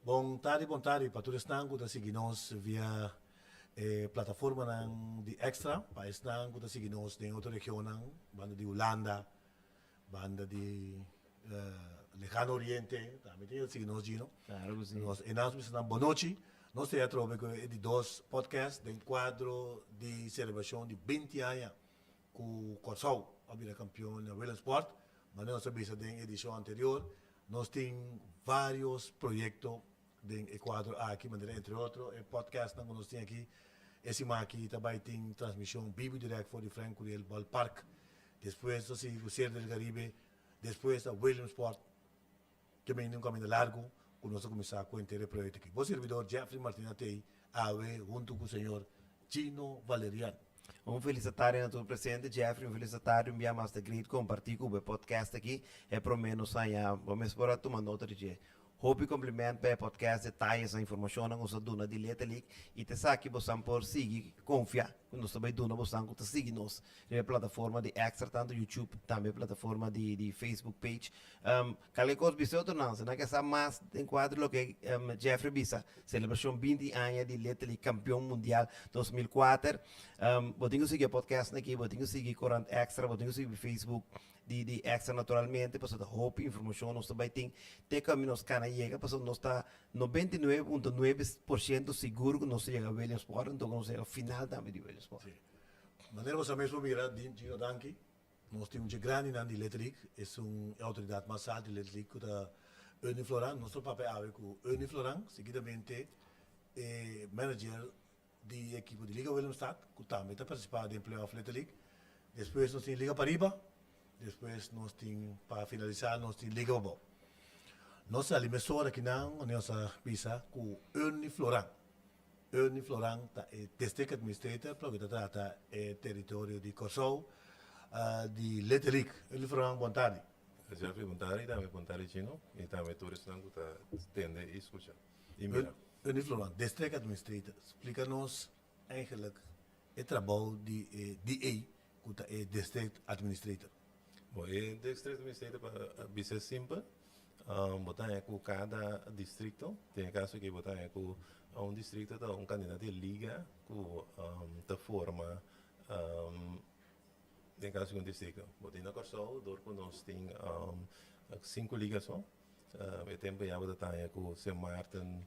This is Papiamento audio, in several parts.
Bon tardi, bon tardi pa tur esnan ku ta sigui nos via e plataformanan di Extra, pa esnan ku ta sigui nos den otro regionnan, banda di Hulanda, banda di Lejano Oriente, tambe tin ta sigui nos, Gino. Claro ku si. Nos e nan bisa nan bonochi. Nos ta atrobe ku e di dos podcast den kuadro di selebrashon di binti aña ku Kòrsou a bira kampion na Willemsport. Manera nos a bisa den edishon anterior, nos tin vários proyekto den e kuadro aki, manera entre otro e podcastnan ku nos tin aki. E siman aki ta bai tin transmishon bibu dirèkt for di Frank Curiel Ballpark. Despues ta sigui ku Serie del Caribe, despues ta Willemsport. Ke bini un kaminda largu ku nos a kuminsá ku henter e proyekto aki. Bo sirbidor Jeffrey Martina t'ei awe huntu ku señor Gino Valerian. Un felis tardi na tur presente. Jeffrey, un felis tardi un bia mas ta great kompartí ku bo e podcast aki. E promé nos haña bo mes por a tuma nota di dje. Hopi kompliment pa e podcast, detayes, informashonnan ku nos a duna di Little League i ta esaki bosan por sigui konfia ku nos ta bai duna bosan ku ta sigui nos riba e plataforma di Extra tantu YouTube tambe e plataforma di Facebook page. Kalke kos bisa otronan, si nan ke sa mas den kuadro loke Jeffrey bisa, selebrashon 20 aña di Little League kampion mundial 2004, bo tin ku sigui e podcast aki, bo tin ku sigui Korant Extra, bo tin ku sigui Facebook di Extra naturalmente, pasobra ta hopi informashon nos ta bai tin te ku ami nos kana yega, pasobra nos ta 99.9% sigur ku nos ta yega Williamsport, anto ku nos ta yega final tambe di Williamsport. Si. Manera bo sa mes bo mira, Gino danki. Nos tin un dje grandinan di Little League, esun e outoridat mas altu di Little League ku ta Ernie Floran. Nos ta papia awe ku Ernie Floran, seguidamente e manager di e ekipo di Liga Willemstad ku tambe ta partisipá den playoff Little League. Despues nos tin Liga Pariba, despues nos tin pa finalisá nos tin Liga Pabou. Nos sali mesora akinan unda nos a bisa ku Ernie Floran. Ernie Floran ta e District Administrator pa loke ta trata e teritorio di Kòrsou di Little League. Ernie Floran, bon tardi. Jeffrey, bon tardi i tambe bon tardi Chino i tambe tur esnan ku ta tende i skucha i mira. Ernie Floran, District Administrator, splika nos eigenlijk e trabou di e DA ku ta e District Administrator. Bon, e District Administrator pa bisa simpel, bo ta haña ku kada distrikto, den e kaso aki bo ta haña ku un distrikto ta un kandidat di liga ku ta forma den kaso di un distrikto. Bo tin na Kòrsou dor ku nos tin sinku liga so, e tempu ya bo ta haña ku Sint Maarten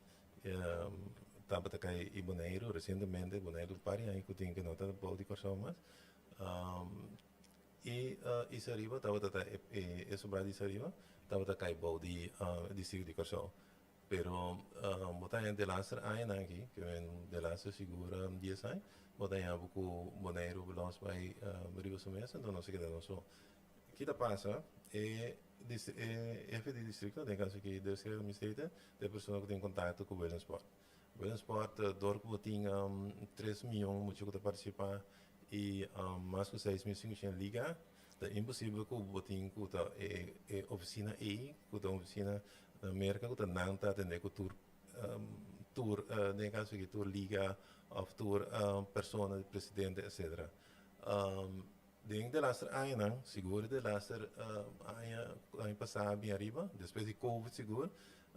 tabata kai i Boneiru, resientemente Boneiru un par di aña ku tin ku no ta bou di Kòrsou mas. I Isariba tabata ta e sobrá di Isariba tabata kai bou di distrito di Kòrsou. Pero bo ta haña delaster añanan aki, ke men delaster sigur dies aña, bo ta haña bo ku Boneiru lòs bai riba su mes, anto nos a keda nos so. Ki ta pasa? E e hefe di distrito, den kaso aki district administrator, ta e persona ku tin kontakto ku Willemsburg. Willemsburg dor ku bo tin tres miyon mucha ku ta partisipá i mas ku 6500 liga, ta imposibel ku bo tin ku ta e e ofisina ei ku ta un ofisina na Merka ku ta nan ta atendé ku tur tur den e kaso aki tur liga òf tur persona di presidente etcetera. Den delaster añanan, sigur delaster aña, aña pasá bin ariba, despues di covid sigur,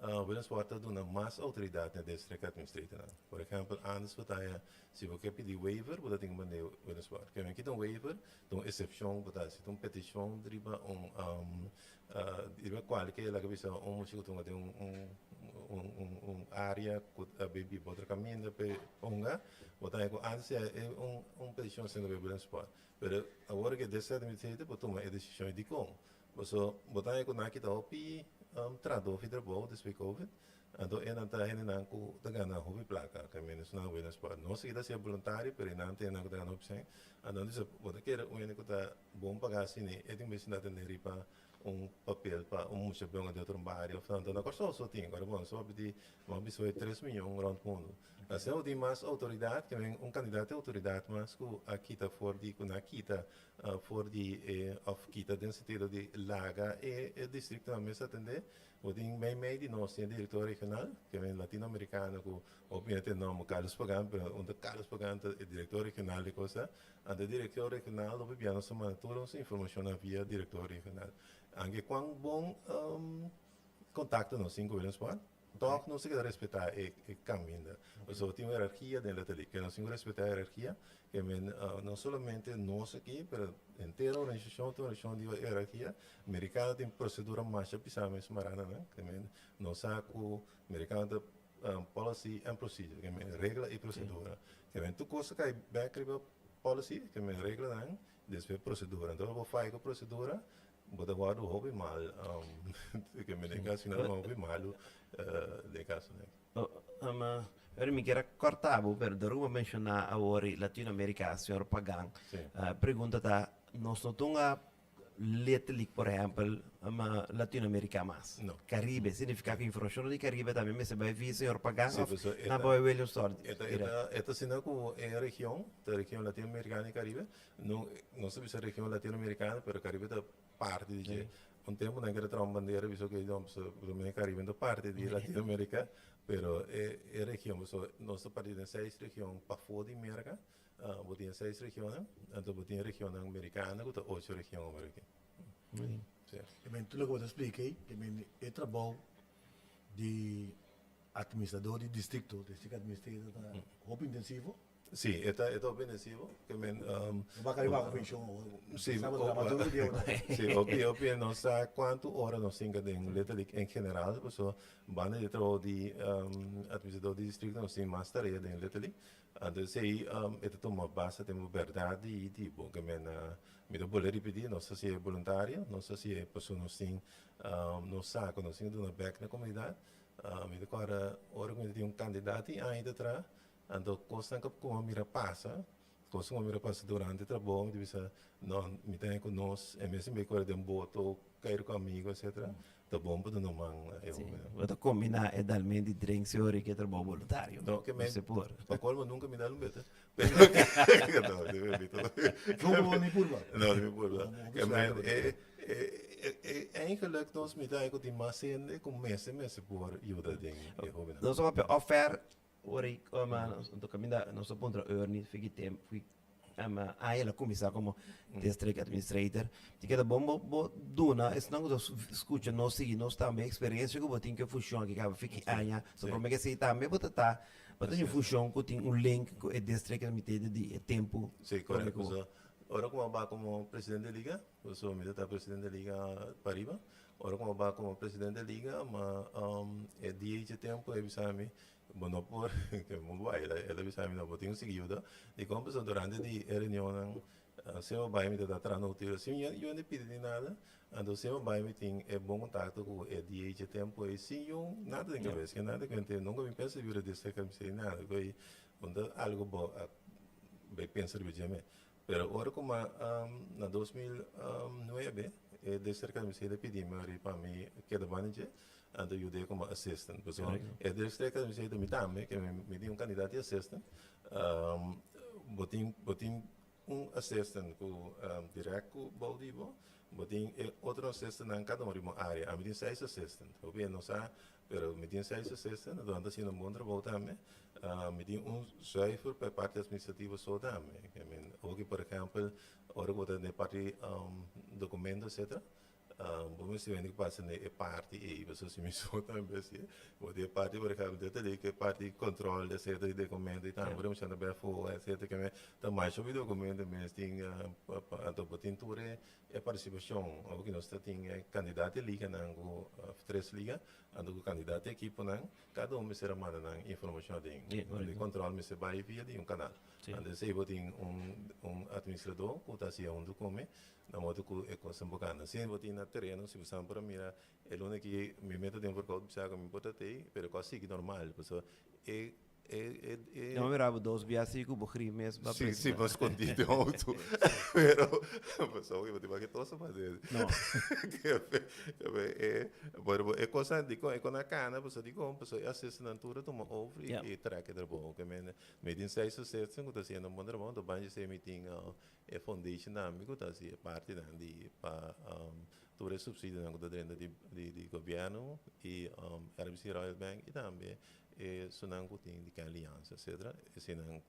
Willemspoort ta duna mas outoridat na district administratornan. Por ehèmpel, ántes bo ta haña, si bo ke pidi waiver, bo ta tin ku mand'é Willemspoort. Ke men kita un waiver, ta un eksepshon ku bo ta hasi, ta un petishon riba un riba kualke laga bisa un mucha ku tunga den un un un área ku ta bin biba otro kaminda p'e hunga, bo ta haña ku ántes ya e un un petishon siendo riba Willemspoort. Pero awor ke district administrator por tuma e desishon i dikon? Paso bo ta haña ku nan a kita hopi trahadó fi trabou despues covid, anto e nan ta hendenan ku ta gana hopi plaka, ke menos nan wena sport. Nos si ta hasié boluntario pero e nan ta hendenan ku ta gana hopi sèn, anto nan bisa bo ta kere un hende ku ta bon pagá asina e tin bes sinta tende riba un papel pa un mucha bionga di otro bario of tanto. Na Kòrsou so tin, ora bon so a pidi bo a bisa hoy 3 miyon rònt mundu. Asina bo tin mas outoridat ke men un kandidat di outoridat mas ku a kita for di ku nan a kita for di e of kita den sentido di laga e distriktonan mes atendé. Bo tin mei mei di nos tin e direktor regional ke men latinoamerikano ku hopi hende tin nòmber Carlos Pagan pero un ta Carlos Pagan ta e direktor regional di kosa. Anto e direktor regional hopi bia nos ta manda tur nos informashonnan via direktor regional. Anke kuan bon kontakto nos tin ku Willemspoort. Tòg nos ta keda respetá e e kaminda. Pasobra tin un herarkia den Little League. Ke nos tin ku respetá e herarkia. Ke men no solamente nos aki, pero henter organisashon tin un organisashon di herarkia. Merikano tin prosedura masha pisá mes mará na nan. Ke men nos sa ku merikano ta policy and procedure. Ke men regla i prosedura. Ke men tur kos ta kai bèk riba policy, ke men reglanan, despues prosedura. Enton bo faya ku prosedura, Bo ta wòrdu hopi mal, ke mi den kaso nan hopi malu den kaso nan. Ora mi kier a kòrta bo, pero dor ku bo a menshoná awor Latinoamerika, señor Pagan, pregunta ta, nos no tunga letterlijk por ehèmpel Latinoamerika mas? No. Karibe, signifiká ku informashon di Karibe tambe mester bai via señor Pagan òf nan por bai Williamstorg dirèkt? E ta asina ku e region, ta region Latinoamerikano i Karibe, No, nos ta bisa region latinoamericano, pero Caribe ta parti di dje. Un tempo nan kere traha un bandera bisa oke no, pasobra Caribe no ta parti di Latinoamerica, pero e e region, pasobra nos ta parti den seis region pafó di Merca, bo tin e seis regionnan, anto bo tin e regionnan mericano ku ta ocho region awor aki. Si. I men tur loke bo ta splika ei, i men e trabou di administrador di districto, district administrator ta hopi intensivo. Sí, e ta e ta hopi intensivo. Ke men No baka riba ku penshon awor. Sí, Sa bo traha mas duro dia bo. Sí, hopi hopi no sa kuantu ora nos tin den Little League en general, paso banda di e trabou di administrador di distrikto nos tin mas tarea den Little League. Anto esei e ta tuma basta tempu bèrdat di di bo. Ke men mi ta bolbe ripití, nos ta hasié boluntario, nos ta hasié paso nos tin nos sa ku nos tin ku duna bèk na komunidat. Mi ta kòrda ora ku mi ta tin un kandidat di aña ta traha, Anto kosnan ku ku a mira pasa, kos ku a mira pasa durante trabou, mi ta bisa, no, mi ta ku nos, en bes di mi kore den boto, kairu ku amigo, etcetera, ta bon pa duna un man na e Sí, hobennan. bo ta kombiná e dalmen di drinks i ora i ke trabou boluntario. No, ke men, Mester por. pa kolmo nunka mi dal un bete. Pero, no, di mi bita. Nunka bo ni purba? No, di mi purba. No, bo Ke men, suerte bo e, e, e, e, eigenlijk nos mi ta ku tin mas hende ku mester mester por yuda den e hobennan. Nos a papia ofer Ora i anto kaminda nos a puntra Ernie fi ki tempu fi aña el a kuminsá komo district administrator. Ti keda bon bo bo duna esnan ku ta skucha nos sigui nos tambe eksperensia ku bo tin ku e funshon aki kaba fi ki aña. So promé ke esei tambe bo ta ta bo ta tin un funshon ku tin un link ku e district administrator di e tempu. Sí, korekto. So ora ku mi a bai komo presidente di liga, so mi ta ta presidente di liga pariba, ora ku mi a bai komo presidente di liga ma e dia dje tempu e bisa mi Bo no por, ke bo bai, el a bisa mi, no, bo tin un sigui yuda. Dikon? Pasobra durante di e reunionnan, si bo bai mi ta ta trahando ku tiro. Sin yo no pidi ni nada, anto si bo bai mi tin e bon kontakto ku e dia dje tempu ei sin yo nada den kabes, ke nada ku ente, nunka mi pensa bira district mi si nada, ku ei no ta algu bo a bai pensa riba dje me. Pero ora ku mi a na 2009 e district mi si a pidi mi pa mi keda banda dje, Anto yud'é komo assistant. Pasobra e district administrator mi tambe, ke mi tin un kandidat di assistant. Bo tin bo tin un assistant ku dirèkt ku bou di bo, bo tin e otro assistantnan kada un riba un área. Ami tin seis assistant. Hopi hende no sa, pero mi tin seis assistant, anto nan ta haciendo un bon trabou tambe. Mi tin un zuiver pa e parti administrativo so tambe. Ke men hopi por ehèmpel ora ku bo ta den e parti dokumento etcetera, Bo mester wende ku pasa na e parti ei, pasobra si mi so tambe asi, bo tin e parti por ehempel dje ta di ku e parti control etcetera di documento i tambe bo ta bai afó etcetera ke men ta masha hopi documento mes tin anto bo tin tur e partisipashon ora ku nos ta tin e kandidat di liganan ku tres liga anto ku kandidat di ekiponan kada un mester a manda nan informashon aden e control mester bai via di un kanal anto esei bo tin un administrador ku ta hasi huntu ku mi Na modo ku e kosnan por kanda. Si bo tin na tereno, si bo san por a mira e luna aki mi meta den verkoud bisa ku mi por ta tei, pero ku a sigui normal. Pasobra e e e e. No mira bo dos bia si ku bo gri mes ba Si, si, bo skondí den outo. Pero pasobra bo tin baki tosa pa hacer. No. E pero e kosnan dikon e kon a kana pasobra dikon pasobra e asesnan tur a tuma over i trek e trabou. Mi tin seis asesnan ku ta hasiendo un bon trabou, anto banda esei mi tin E foundation tambe ku ta hasi e partinan di pa tur e subsidionan ku ta drenta di di gobièrnu i RBC Royal Bank i tambe e esunnan ku tin di Ken Aliansa etcetera eseinan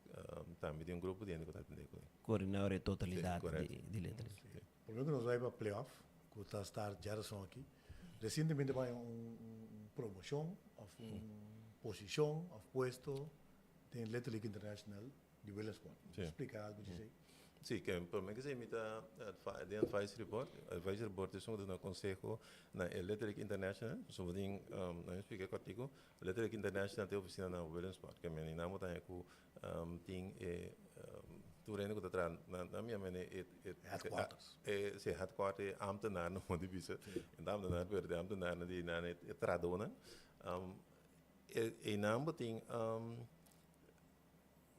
tambe tin un grupo di hende ku ta atendé ku e. Koordinador e totalidat di letra. Promé ku nos bai pa playoff ku ta start djarason aki, resientemente bai un promoshon. òf un posishon òf puesto den Little League International di Williamsport. Sí. Splika algu di esei. Sí, ke promé ke esei mi ta den advisory board. Advisory board esun ku ta duna konseho na e Little League International. Pasobra bo tin, nan mi splika kòrtiku, Little League International tin ofisina na Williamsport. Ke meni nan bo ta haña ku tin e tur hende ku ta traha na nan mi a mene e Headquarters. E si headquarter e ambtenaarnan bo di bisa. E ta ambtenaar pero e ambtenaarnan di nan e trahadónan. Einan bo tin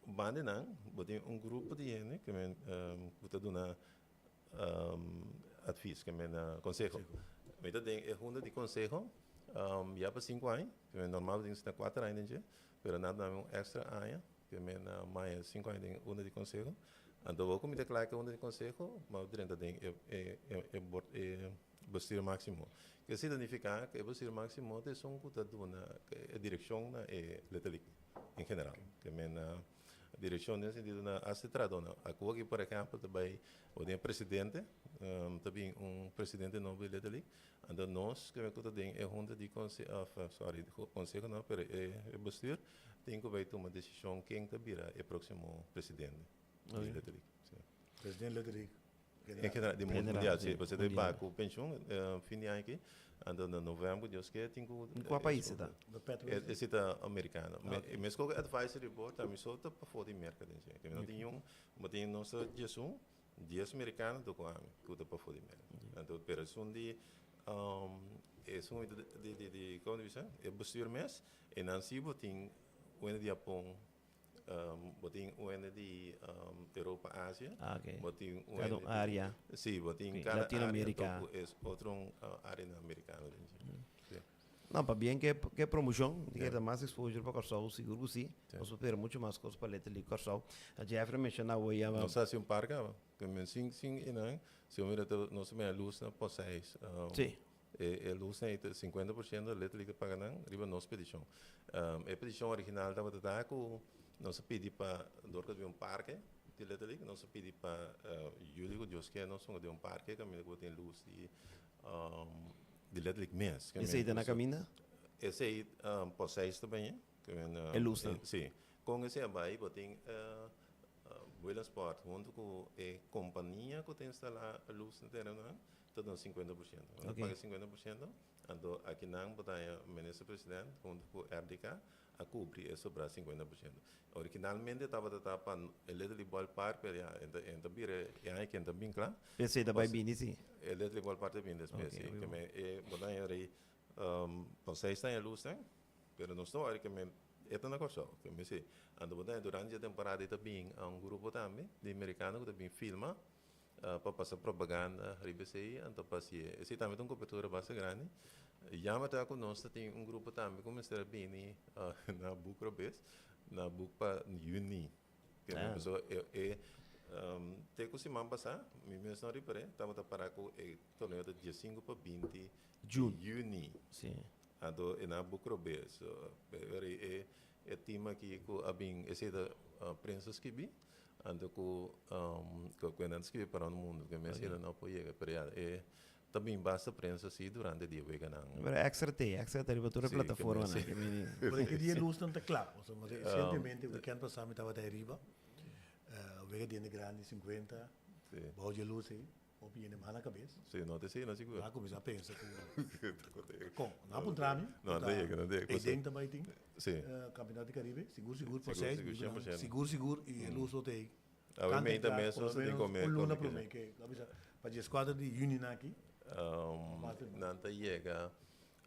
Banda di nan bo tin un grupo di hende ke men ku ta duna advis, ke men konseho. Mi ta den e hunta di konseho ya pa sinku aña, ke men normal bo tin ku sta kuater aña den dje, pero nan a duna mi un èkstra aña, ke men maya sinku aña den e hunta di konseho. Anto bo ku mi ta kla ku e hunta di konseho, mi a drenta den e e bestuur máksimo. Esei ta nifiká ku e bestuur máksimo ta esun ku ta duna e direkshon na e Little League en general. Ke men direkshon den sentido na hasta e trahadónan. Aku aki por ehèmpel ta bai bo tin e presidente, ta bin un presidente nobo di Little League, anto nos ke ku ta den e hunta di konse òf sòri konseho no pero e bestuur tin ku bai tuma desishon ken ta bira e próksimo presidente di Little League. Presidente Little League. En general, di mundial, si. Pasobra ta bai ku penshun fin di aña aki, anto na novèmber, Dios ke, tin ku. In kua pais e ta? Esei ta amerikano. Meskos ku advisory board ta mi so ta pafó di Merka den dje. No tin niun, bo tin nos ta diesun, dies merikano ta ku ami ku ta pafó di Merka. Anto pero esun di esun di di di komo ta bisa e bestuur mes, e nan si bo tin wende di Hapon. Bo tin un hende di Europa, Asia. Ah, ok. Bo tin un Cada hende un área. Sí, bo tin Ok, cada área Latinoamérica. ku es otro un área na americano den dje. Sí. No, pabien ke ke promoshon, di kere ta mas exposure pa Kòrsou, sigur ku si. Sí. Nos por spera muchu mas kos pa Little League Kòrsou. Jeffrey a menshoná awor ya. Nos a hasi un par kaba. Ke men sin sin einan, si bo mira ta nos a mira lus na Poseis. Sí. E lusnan ei ta 50% Little League ta paga nan riba nos petishon. E petishon original tabata ta ku nos a pidi pa dor ku a bin un parke di Little League, nos a pidi pa yuli ku Dios ke nos ponga den un parke kaminda ku bo tin lus di di Little League mes. Esei ta na kaminda? Esei Poseis ta bañ'e. E lusnan? Si. Kon esei a bai bo tin Willemsport huntu ku e kompania ku ta instalá lus na terenonan Ta duna 50%. Nan ta paga 50%, anto akinan bo ta haña Minister President huntu ku RDK a kubri e sobrá 50%. Originalmente tabata ta pa e Little League Ballpark, pero ya e ta bira e aña aki e ta bin kla. Esei ta bai bini si. E Little League Ballpark ta bini despues si. Ke men e bo ta haña rei pa seis aña lus den, pero nos ta wòrdu ke men e ta na Kòrsou. Ke men si. Anto bo ta haña durante e temporada ei ta bin un grupo tambe di merikano ku ta bin filma. Pa pasa propaganda riba esei, anto pa hacié. Esei tambe ta un cobertura basta grandi. Jammer ta cu nos ta tin un grupo tambe cu mester a bini na boek robes, na boek pa juni. Pasobra e e te cu siman pasa, mi mes no ripar'é, tabata para cu e torneo ta diesinco pa binti juni. Anto e na boek robes. Pero e e team aki cu a bin, esei ta prensa skibi. Anto ku ku nan ta skibi pa rònt mundu ke mes hende no por yega pero ya e ta bin basta prensa si durante di e weganan. Pero extra te, extra ta riba tur e plataformanan ke mini. Pero e dia lusnan ta kla, pasobra resientemente wikènt pasá mi tabata ariba, wega di hende grandi sinkuenta, bou dje lus ei. Hopi hende mala kabes. Sí, no te sí, no sigur. Nan a kuminsá pensa ku kon. Nan a puntra mi. No, no te yega, no te yega. Eden ta bai tin. Sí. Kampionato di Karibe, sigur sigur pa seis. Sigur, sigur, sigur sigur i e lus lo ta ei. Awe meinta mes nos ta tin kome. Un luna promé ke, lo bisa, pa dieskuater di yüni nan aki. Nan ta yega,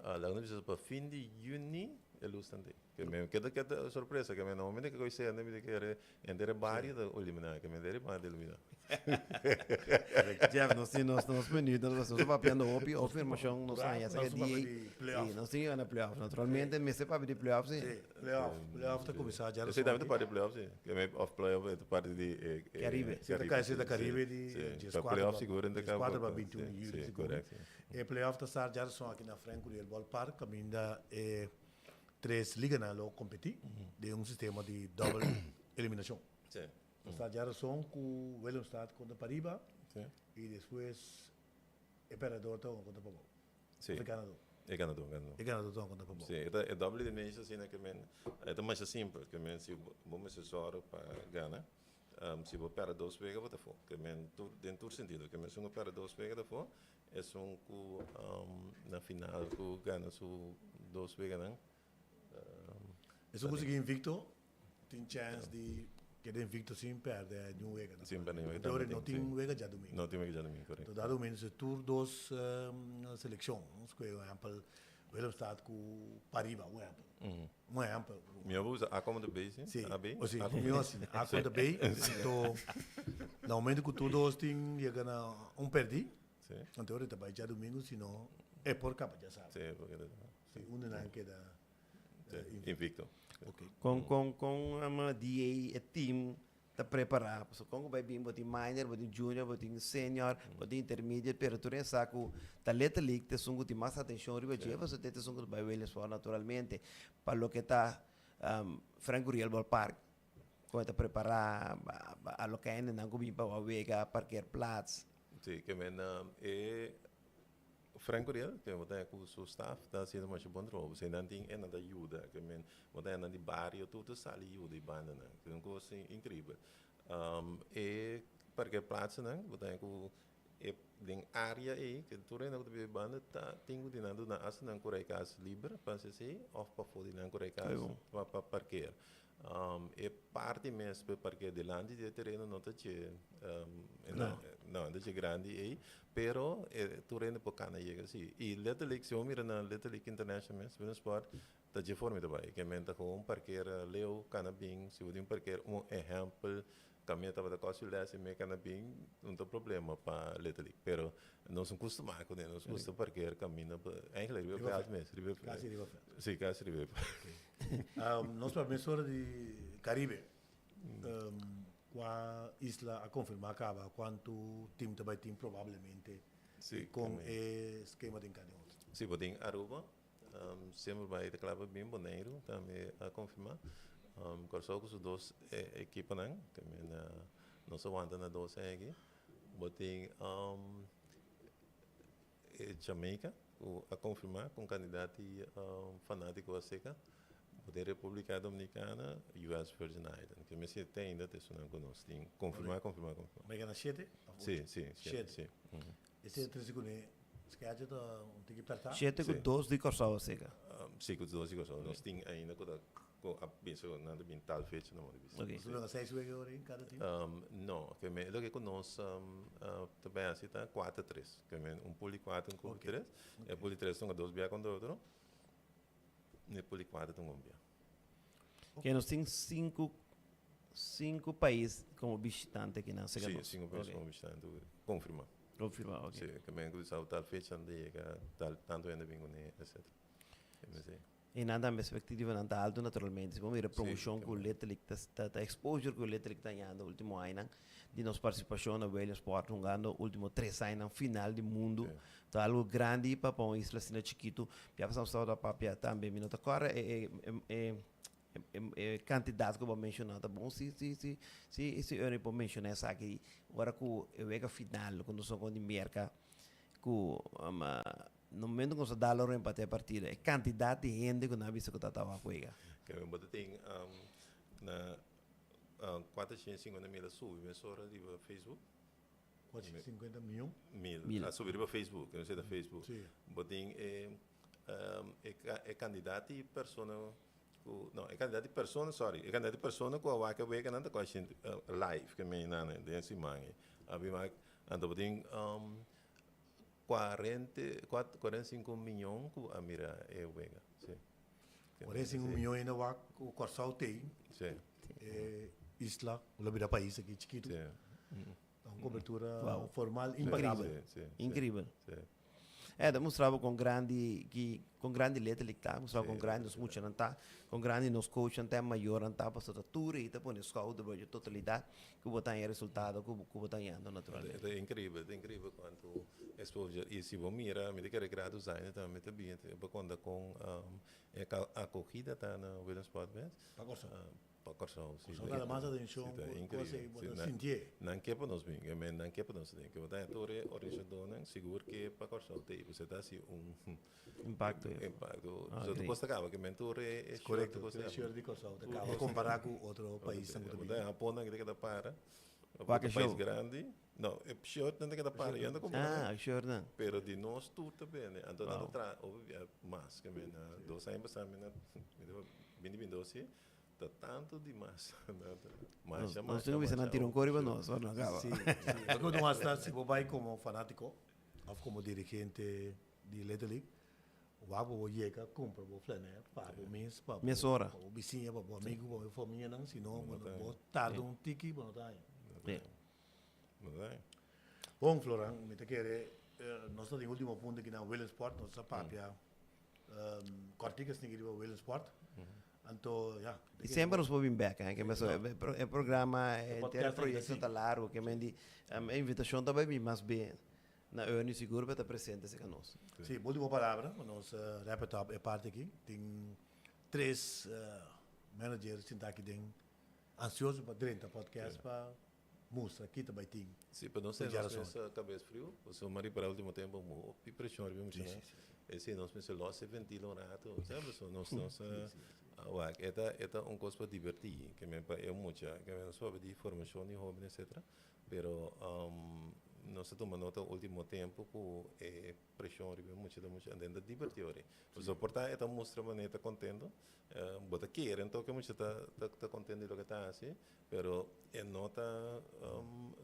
laga nos bisa pa fin di yüni e lus nan ta ei. Ke men keda keda sorpresa, ke men na momento ke koi sende mi ta kere Henter e bario ta ilumina, ke mester e banda ilumina. Jeff, nos tin nos nos minuut, nos nos papiando hopi afirmacion nos haña sa di Sí, nos tin gana playoff. Naturalmente mester papia di playoff sí. Sí, playoff, playoff ta kuminsá dja Esei tambe ta parti di playoff sí. Ke me of playoff e ta parti di e Caribe. Sí, ta kai, sí ta Caribe di dieskuater pa dieskuater pa bintiun di yüli sigur. E playoff ta start djarason aki na Frank Curiel Ballpark kaminda e Tres liganan lo kompetí den un sistema di dòbel eliminashon. Nos ta djarason ku Willemstad kontra pariba i despues e pèrdèdor ta kontra pabou, òf e ganador. E ganadó, ganadó. E ganadó ta konta pa bo. Sí, e ta e double elimination asina ke men e ta masha simpel, ke men si bo mester sòru pa gana, si bo pèrdè dos wega bo ta afó, ke men tur den tur sentido, ke men si un a pèrdè dos wega ta afó, esun ku na final ku gana su dos weganan. Esun ku sigui invicto tin chance di keda invicto sin pèrdè niun wega. Sin pèrdè niun wega. Anto no tin wega djadumingu. No tin wega djadumingu, korekto. Anto dado momento si tur dos selekshon, nos kohe un ehèmpel Willemstad ku Pariba, un ehèmpel. Un ehèmpel. Mi a usa A kontra B, si? Si, A, B? o si, mi si, A kontra B. Anto na momento ku tur dos tin yega na un pèrdí, anto ora ta bai djadumingu, si no e por kaba djasabra. Si, e por keda djasabra. Si, un di nan keda invicto. Con con con ama DA e team ta prepara? Pasobra con cu bay bin bo tin minor, bo tin junior, bo tin senior, bo tin intermediate, pero tur esa cu ta Little League ta esun cu tin mas atencion riba dje, pasobra ta esun cu ta bay Williamsport naturalmente. Pa loke ta Frank Curiel Ballpark, con e ta prepara a loke hendenan cu bin pa wega, parkeerplaats. Si, ke men e Frank Curiel, ke bo ta ku su staff ta hasiendo masha bon trabou. Pasobra nan tin e nan ta yuda. Ke men bo ta nan di bario tur ta sali yuda e bandanan. Ta un kos inkribel. E parkeerplaatsnan bo ta ku e den area ei ke tur hende ku ta biba e banda ta tin ku di nan duna asta nan ku rei kas liber pa hasi esei òf pafó di nan ku rei kas pa parkeer. E parti mes pa e parkeer dilanti di e tereno no ta dje, no, no ta dje grandi ei, pero e tur hende por kana yega si. I Little League, si bo mira na Little League International mes, Willemspoort, ta dje forma ta bai. Ke men ta gewoon parkeer leu, kana bin, si bo tin parkeer un ehèmpel, kaminda tabata kòs yu lès i me kana bin, no ta problema pa Little League. Pero nos no kustumá kuné, nos gusta parkeer kaminda, eigenlijk riba e vèlt mes, riba e vèlt. Kasi riba vèlt. Si, kasi riba e vèlt. Nos pa mesora di Caribe, cua isla a confirma caba cuanto team ta bay tin probablemente y con e skema den cada otro? Si, bo tin Aruba, semper bay ta cla pa bin, Boneiru tambe a confirma, Corsou cu su dos ekiponan, nos a wanta na dos aki, bo tin Jamaica ku a konfirmá ku un kandidat di fanátiko a seka bo den Repúblika Dominikana, US Virgin Island. Ke mester te ainda ta esunnan ku nos tin konfirmá, konfirmá, konfirmá. Mega na shete òf ocho? Sí, sí, shete, sí. Esei trese kuné schedule ta un tiki pèrtá? Shete ku dos di Kòrsou a seka. Sí, ku dos di Kòrsou. Nos tin ainda ku ta Ku a bisa ku nan ta bin tal fecha no mor bisa. Boso lo na seis wega ora in kada team? No, ke men loke ku nos ta bay hasi ta kuater tres. Ke men un pool di kuater un pool di tres. E pool di tres ta hunga dos bia kontra otro i e pool di kuater ta hunga un bia. Ke nos tin sinku sinku pais komo bishitante aki nan seka nos. Si, sinku pais komo bishitante konfirma. Konfirma, ok. Si, ke men ku sa tal fecha nan ta yega tal tantu hende bin kuné etcetera. E nan tambe expectativanan ta alto naturalmente. Si bo mira promoshon ku Little League ta ta exposure ku Little League ta hañando ultimo añanan di nos partisipashon na Williamsport hungando ultimo tres añanan final di mundu ta algo grandi pa pa un isla asina chikitu. Bia pasá nos tabata papia tambe mi no ta kòrda e e e e kantidat ku bo a menshoná ta bon si si si si si Ernie por menshoná esaki ora ku e wega final ku nos a kon di Merka ku No momento ku nos a dal ora empate e partido, e kantidat di hende ku nan a bisa ku ta tawa juega. Kevin, bo ta tin na 450 mil a subi mesora riba Facebook. 450 mion? Mil. A subi riba Facebook, no si ta Facebook. Si. Bo tin e e kandidat di persona ku, no, e kandidat di persona, sorry, e kandidat di persona ku a wak e weganan ta kòi sinti live ke mei nan den siman ei. A bin wak, anto bo tin 45 miyon ku a mira e wega, si. 45 miyon hende wak ku Kòrsou tei, e isla ku lo bira pais aki chikitu. Ta un kobertura formal impagabel. Inkribel. E ta mustra bo kon grandi ki kon grandi letterlijk ta, mustra bo kon grandi nos muchanan ta, kon grandi nos coachnan ta, e mayornan ta, pasobra ta tur ei ta pone skouder bo dje totalidat ku bo ta haña e resultado ku ku bo ta hañando naturalmente. Ta inkribel, ta inkribel kuantu exposure. I si bo mira, mi ta kere grado zaina tambe ta bin pa konta kon e akogida ta na Willemsport mes. Pa Kòrsou. Pa Kòrsou, si. Kòrsou ta mas atenshon ku kos ei, bo ta sintié. Nan ke pa nos bin, ke men nan ke pa nos den. Ke bo ta haña tur e organisadónan sigur ke pa Kòrsou te i bo ta hasi un Impakto. Impakto. So tur kos ta kaba, ke men tur e shirt tur kos ta kaba. Korekto, tur e shirt di Kòrsou ta kaba kompará ku otro paisnan ku ta bin. Bo ta haña Hapon nan ke ta para. Wak e Pais show. grandi. No, e shirtnan ta keda para, yo no ta kumpra. Ah, e shirtnan. Pero di nos tur ta bende. Anto nan ta traha hopi bia mas ke mi na dos aña pasá mi na mi ta bini bin dos si ta tantu di mas. Masha masha. Nos tin ku bisa nan tira un kor riba nos ora nan kaba. Si, si. Loke bo ta wak ta si bo bai komo fanátiko òf komo dirigente di Little League, wak bo bo yega kumpra bo flanè pa bo mes, pa bo bisiña, pa bo amigu, pa bo famianan, si no bo tarda un tiki bo no ta haña. Bon, Floran, mi ta kere nos ta den ultimo punto aki na Willemsport, nos a papia kòrtiku esaki riba Willemsport. Anto, ya. I semper nos por bin bek, ke pasobra e programa, e henter proyekto ta largu, ke men di e invitashon ta bai bin mas bien na Ernie sigur pa e ta presente serka nos. Si, ultimo palabra pa nos wrap it up e parti aki. Tin tres manager sinta aki den ansioso pa drenta podcast pa mustra ki ta bai tin. Si, pa nos tene nos mes kabes friu, pasobra mi a ripara ultimo tempo hopi preshon riba muchanan. E si nos mester los e ventila un rato, sa pasobra nos nos wak e ta e ta un kos pa diberti, ke men pa e mucha, ke men nos papia di formashon di hoben etcetera, pero nos a tuma nota ultimo tempo ku e Preshon riba e mucha ta mucha den ta diberti ori. Pasobra por ta e ta mustra manera e ta kontento, bo ta kere anto ku e mucha ta ta kontento di loke e ta hasi, pero e no ta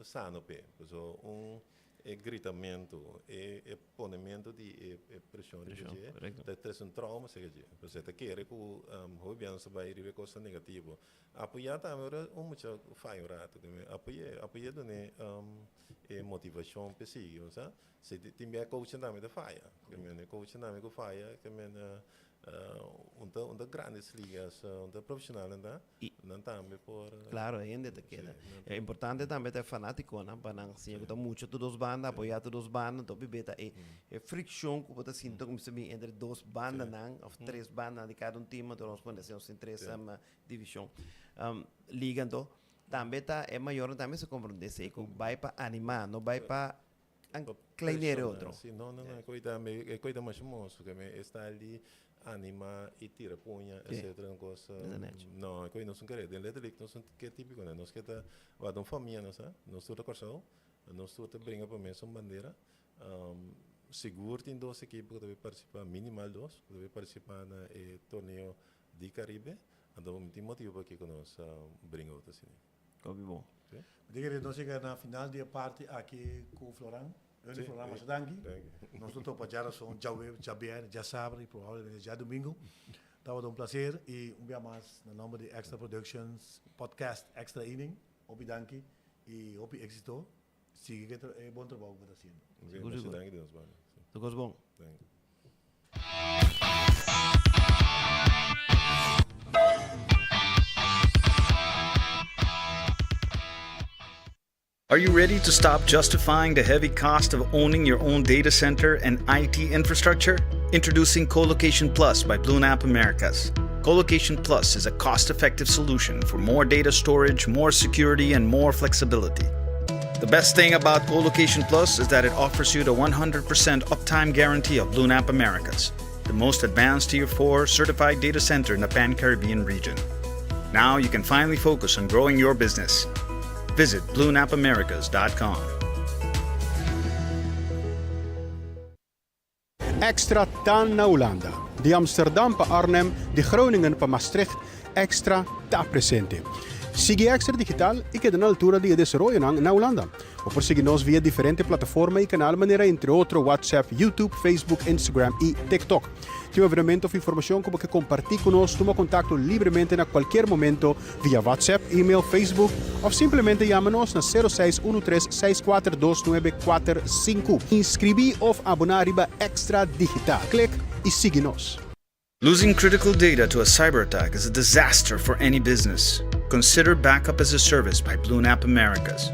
sano p'e. Pasobra un e gritamentu, e e ponementu di e e preshon riba dje ta trese un trauma serka dje. Pasobra e ta kere ku hopi bia nos ta bai riba e kosnan negativo. Apoyá tambe ora un mucha faya un ratu, apoy'é, apoy'é dun'é e motivashon p'e sigui, bo sa. Si tin bia coachnan tambe ta faya. Ke men e coachnan tambe ku faya ke men un ta un ta grandes ligas un ta profesionalnan ta nan tambe por. Claro e hende ta keda. E importante tambe ta e fanaticonan pa nan siña ku ta mucha tur dos banda apoya tur dos banda enton hopi beta e e friccion ku bo ta sinti ta kuminsa bin entre dos bandanan of tres bandanan di kada un team anto nos pone asina nos tin tres division liga anto tambe ta e mayornan tambe mester comprende esey ku bai pa anima no bai pa An kleinere otro. Si, no, no, no, e koi ta, e koi ta masha moso, ke me e style di anima i tira puña, etcetera, un kos, no, e koi nos no kere, den Little League nos no ke tipiko nan, nos ke ta wak un famia nos ta, nos tur ta Kòrsou, nos tur ta bringa pa mesun bandera, sigur tin dos ekipo ku ta bay partisipa, minimal dos, ku ta bay partisipa na e torneo di Karibe, anto mi tin motibu pakiko nos bringa otro asina. Hopi bon. Mi ta kere nos yega na final di e parti aki ku Floran. Ernie Sí, Floran, masha danki. Danki. Nos lo topa djarason, djaweves, djabièrnè, djasabra i probablemente djadumingu. Tabata un plaser i un bia mas na nomber di Extra Productions Podcast Extra Inning, hopi danki i hopi éksito. Sigui ku e bon trabou ku bo ta hasiendo. Sigur, sigur. Danki di nos banda. Sí. Tur kos bon. Danki. Are you ready to stop justifying the heavy cost of owning your own data center and IT infrastructure? Introducing Colocation Plus by BlueNap Americas. Colocation Plus is a cost effective solution for more data storage, more security, and more flexibility. The best thing about Colocation Plus is that it offers you the 100% uptime guarantee of BlueNap Americas, the most advanced Tier 4 certified data center in the Pan Caribbean region. Now you can finally focus on growing your business. Visit BlueNapAmericas.com. Extra ta na Hulanda. Di Amsterdam pa Arnhem, di Groningen pa Maastricht, Extra ta presente. Sigui Extra Digital i keda na altura di e desaroyonan na Hulanda. Bo por sigui nos via diferente plataforma i kanal manera entre otro WhatsApp, YouTube, Facebook, Instagram i TikTok. Tin un evenemento of informashon ku bo ke kompartí ku nos, tuma kontakto libremente na kualkier momento via WhatsApp, email, Facebook of simplemente yama nos na sero seis unu tres seis kuater dos nuebe kuater sinku. Inskribí of aboná riba Extra Digital. Klik i sigui nos. Losing critical data to a cyber attack is a disaster for any business. Consider Backup as a Service by BlueNap Americas.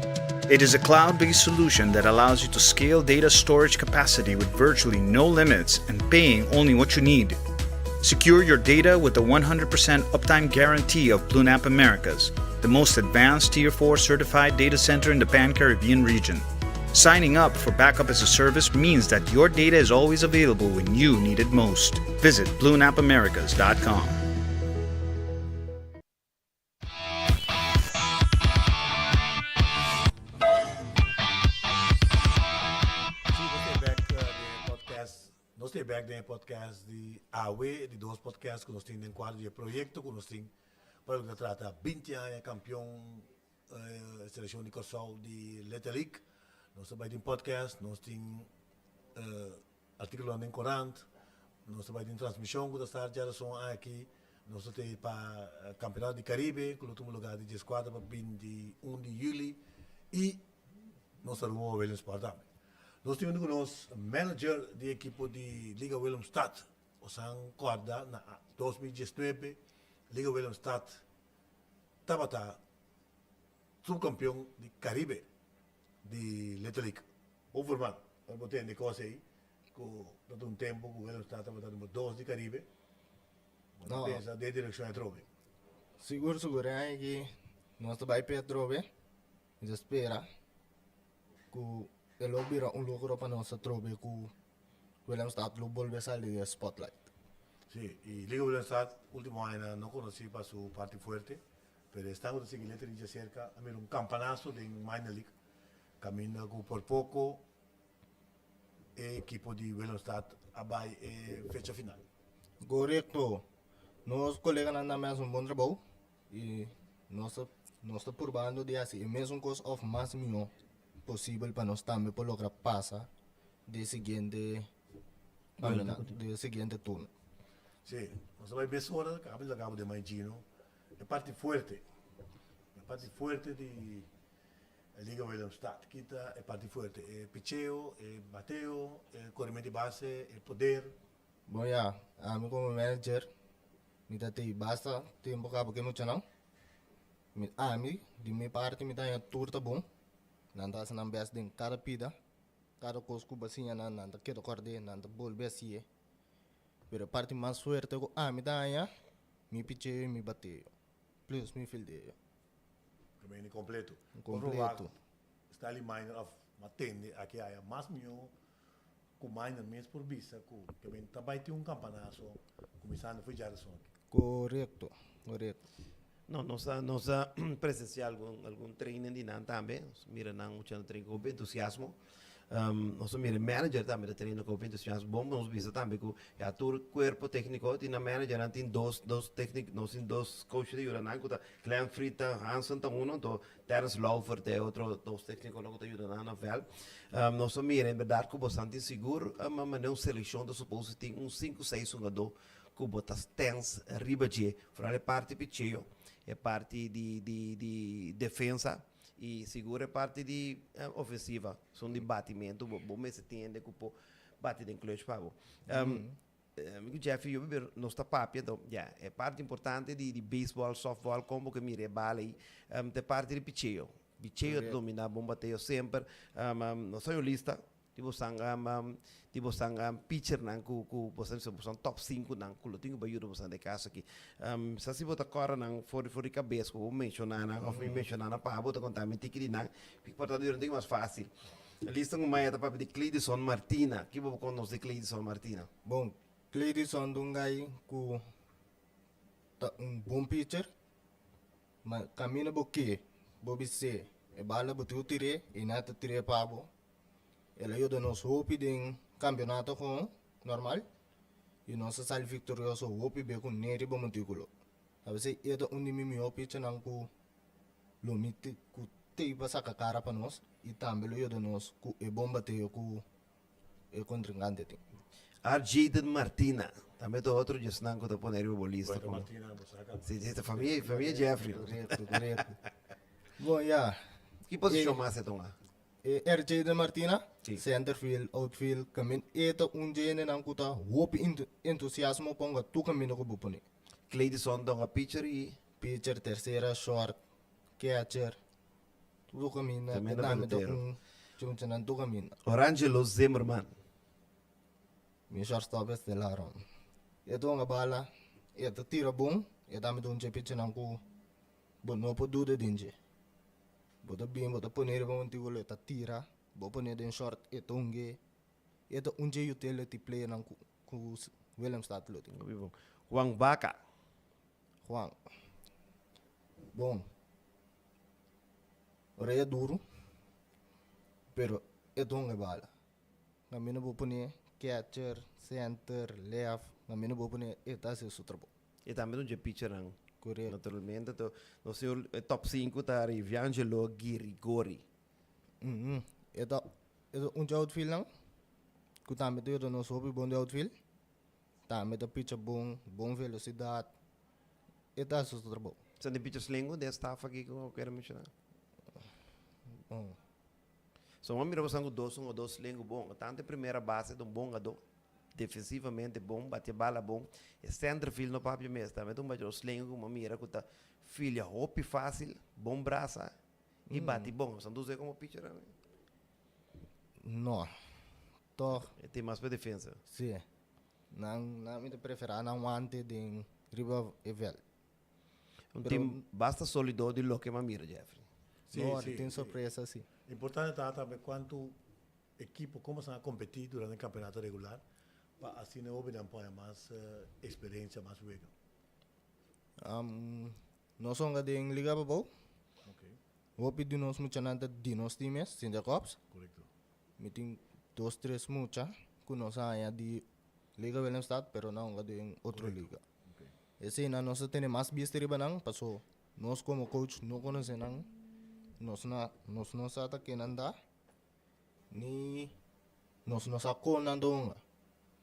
It is a cloud-based solution that allows you to scale data storage capacity with virtually no limits and paying only what you need. Secure your data with the 100% uptime guarantee of BlueNap Americas, the most advanced Tier 4 certified data center in the Pan Caribbean region. Signing up for Backup as a Service means that your data is always available when you need it most. Visit bluenapamericas.com. Sí, nos ta bek den e podcast, nos ta bek den e podcast di awe, di dos podcast ku nos tin den kuadro di e proyekto ku nos tin pa loke ta trata binti aña kampion selekshon di Kòrsou di Little League. Nos ta bai tin podcast, nos tin artíkulonan den korant, nos ta bai tin transmishon ku ta start djarason aki, nos ta tei pa Kampeonato di Karibe ku lo tuma lugá di dieskuater pa binti un di yüli i nos ta rumbo pa Willemsport tambe. Nos tin huntu ku nos manager di ekipo di Liga Willemstad, Osan kòrda na 2019 Liga Willemstad tabata subkampeon di Karibe di Little League. Overman, ora bo tende kos ei, ku ta un tempu ku Willemstad tabata number dos di Karibe, bo ta pensa den direkshon atrobe. Sigur sigur e aña aki nos ta bai p'e atrobe, mi ta spera ku e lo bira un logro pa nos atrobe ku Willemstad lo bolbe sali den spotlight. Sí, y Liga Willemstad ultimo añanan no conoci pa su parti fuerte, pero esnan cu ta sigui Little League djacerca a mira un campanazo den Minor League, caminda cu por poco e ekipo di Willemstad a bay e fecha final. Corecto. Nos coleganan ta haci un bon trabou y nos ta nos ta purbando di haci e mesun cos of mas miho posibel pa nos tambe por logra pasa di e siguiente di e siguiente turno. Sí, nos a bai mesora, caba di laga bo den mai Gino, e parti fuerte, e parti fuerte di Liga Willemstad, kita e parti fuerte, e picheo, e bateo, e corrimento di base, e poder. Bon ya, ami como manager mi ta tei basta tempo caba cu e muchanan, mi ami di mi parti mi ta haña tur ta bon, nan ta haci nan best den cada pida. Kada kos ku bo a siña nan, nan ta keda kòrd'é, nan ta bolbe hasié. Pero e parti mas fuerte ku ami ta haña, mi picheo i mi bateo, plus mi fildeo. Tremendo kompleto. Kompleto. Stanley Miner of m'a tende aki aya mas mihó ku Miner mes por bisa ku ke ta bai tin un kampanaso kuminsando for djarason aki. Korekto, korekto. No, nos a nos a presencia algun algun training di nan tambe. Nos mira nan mucha train ku hopi entusiasmo. Nos a mira e manager tambe ta train ku hopi entusiasmo. Bon nos bisa tambe ku ya tur kuerpo tekniko tin nan manager nan tin dos dos teknik nos tin dos coach ta yuda nan ku ta Glenn Frita Hansen ta uno anto Terrence Laufer ta e otro dos teknikonan ku ta yuda nan na vèlt. Nos a mira en bèrdat ku bosan tin sigur manera un selekshon ta supose tin un sinku seis hungadó ku bo ta stens riba dje, foral e parti picheo, e parti di di di defensa i sigur e parti di ofensiva, esun di batimentu bo bo mester tin hende ku por bati den clutch pa bo. Mi ku Jeffrey yo biba nos ta papia anto ya e parti importante di di beisbòl, sòftbòl kon bo ke mira e bala ei ta e parti di picheo, picheo ta domina bon bateo semper, nos ta un lista Di bosan di bosan pitchernan ku ku bosan bisa bosan top sinkunan ku lo tin ku bai yuda bosan den kaso aki. Sa si bo ta kòrda nan for for di kabes ku bo menshoná nan òf mi menshoná nan pa bo ta konta mi tiki di nan por ta dura un tiki mas fásil. Lista ku maya ta papia di Cleidison Martina. Ki bo por konta nos di Cleidison Martina? Bon, Cleidison ta un gai ku ta un bon pitcher. Ma kaminda bo ke bo bis'é e bala bo tin ku tir'é i nan ta tir'é pa bo. El a yuda nos hopi den campeonato con normal y nos a sali victorioso hopi be cu Nery Bomonticulo. A veces e ta un di mi mihor pitchernan cu lo mi cu tey pa saca cara pa nos y tambe lo yuda nos cu e bon bateo cu e contrincante tin. Arjayden Martina, tambe ta otro djesnan cu ta pone riba bo lista como. Martina, bo saca. Si, si, ta famia, famia Jeffrey. Correcto, correcto. Bon, ya. Ki posicion mas e tuma? E RJ de Martina, centerfield, outfield, kamin e ta un dje hendenan ku ta hopi entusiasmo ponga tur kaminda ku bo pone. Cleidison ta un pitcher i. Pitcher, tercera, short, catcher, tur kaminda e tambe ta un chunchanan tur kaminda. Orangelo Zimmerman. Mi shortstop estelar hom. E ta hunga bala, e ta tira bon, e tambe ta un dje pichinan ku bo no por duda den dje. Bo ta bin, bo ta pone riba un tigulo, e ta tira, bo pone den short, e ta hung'é. E ta un dje utility playernan ku ku Willemstad lo tin. Hopi bon. Juan Baca. Juan. Bon. Ora e duru, pero e ta hunga e bala. Caminda bo pone catcher, center, left, caminda bo pone e ta haci su trabou. E tambe ta un dje pitchernan. Correcto. Naturalmente to nos señor e top sinku ta Riviangelo Girigori. E ta e ta un dje outfieldnan cu tambe ta yuda nos hopi bon di outfield. Tambe ta pitcha bon, bon velocidad. E ta haci su trabou. Sa tin pitchers lengo den e staff aki cu bo kier menciona? Bon. So bo mira bo san ku dos un o dos lengu bon. Tantu e primera base ta un bon gadó, defensivamente bon, bati e bala bon. E centerfield no papia mes, tambe ta un bachadó slengu ku bo mira ku ta filia hopi fásil, bon brasa i bati bon. Bo san ta us'é komo pitcher tambe? No, tòg. E tin mas pa defensa. Si. Nan nan mi ta preferá nan wante den riba e vèlt. Un team basta solido di loke m'a mira, Jeffrey. Sí, No, sí, tin sí. sorpresa sí. Importante ta tambe cuanto ekipo como esnan a competi durante e campeonato regular pa asina e hobennan por haña mas experiencia, mas wega. Nos honga den Liga Pabou. Ok. Hopi di nos muchanan ta di nos team mes, Sint Jacobs. Correcto. Mi tin dos, tres mucha cu nos a haña di Liga Willemstad, pero nan honga den otro liga. Eseinan nos ta tene mas bista riba nan paso nos komo coach no konosé nan, nos na nos no sa ta ke nan ta ni nos no sa kon nan ta hunga.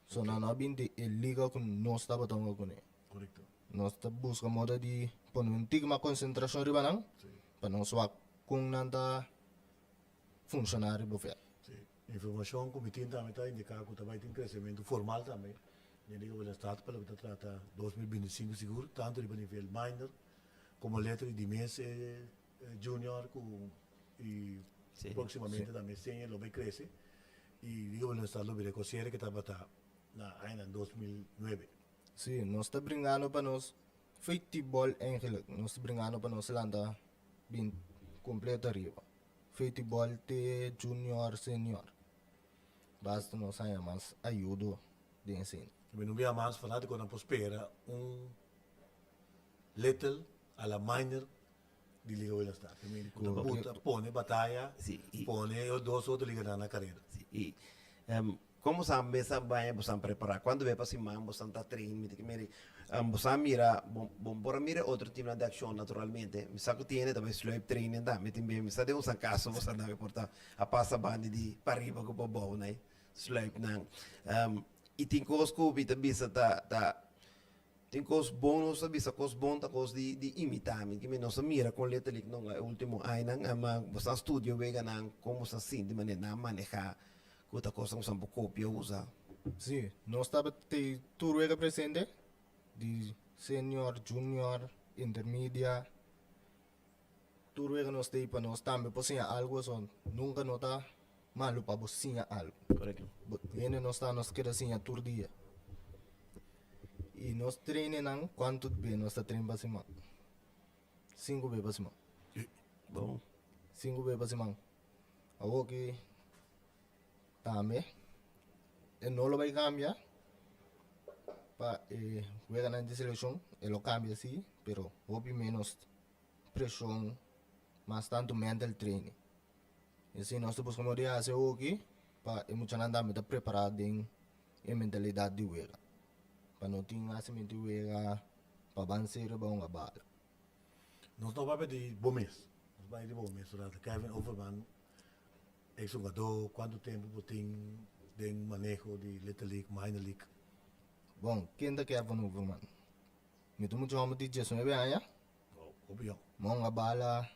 So nan no a bin den e liga ku nos tabata hunga kuné. Nos ta buska moda di pone un tiki mas konsentrashon riba nan pa nos wak kon nan ta funshoná riba vèlt. Informashon ku mi tin tambe ta indiká ku ta bai tin kresementu formal tambe den Liga Willemstad pa loke ta trata 2025 sigur, tantu riba nivel minor komo letter i di mes e junior ku i próksimamente tambe senior lo bai krese i Liga Willemstad lo bira e kosere ke tabata na añanan 2009. Sí, nos ta bringando pa nos futbol eigenlijk, nos ta bringando pa nos lanta bin kompleto ariba. Futbol te junior, senior. Basta nos haña mas ayudo den esei. Mi no bia mas fanaticonan por spera un little a la minor di Liga Willemstad. Te mira cu ta buta pone bataya, pone e dos otro liganan na careda. Si, y Como sa mesa baña bo san prepara? Cuanto be pa siman bo san ta train? Mi ta ke miri bo sa mira bo bo por a mira otro teamnan di accion naturalmente. Mi sa cu tiene ta bay sluip training tambe tin be mi sa den un san caso bo sa tambe por ta a pasa banda di pariba cu pabou nai sluip nan. Y tin cos cu mi ta bisa ta ta Tin kos bon nos ta bisa kos bon ta kos di di imitá mi ki mi nos a mira kon letterlijk no e ultimo añanan ama bo sa studia weganan kon bo sa sinti manera nan a manehá ku ta kosnan ku bo sa por kopia usa. Sí, nos tabata tur wega presente, di senior, junior, intermedia, tur wega nos ta ei pa nos tambe por siña algu, so nunka no ta malu pa bo siña algu. Korekto. Bo hende nos ta nos keda siña tur dia. I nos trainingnan kuantu be nos ta train pa siman? Sinku be pa siman. Bon. Sinku be pa siman. Awoki tambe e no lo bai kambia pa e weganan di selekshon, e lo kambia si, pero hopi menos preshon, mas tantu mental training. Esei nos ta buska modo di hasi awoki pa e muchanan tambe ta prepará den e mentalidat di wega. Pa no tin hasimentu di wega pa ban serio pa hunga bala. Nos no papia di bo mes. Nos bai riba bo mes un rato. Kevin Overman, ex hugadó, kuantu tempu bo tin den maneho di Little League, Minor League? Bon, ken ta Kevin Overman? Mi ta mucha hòmber di diesnuebe aña. Wow, hopi yòn. Mi a hunga bala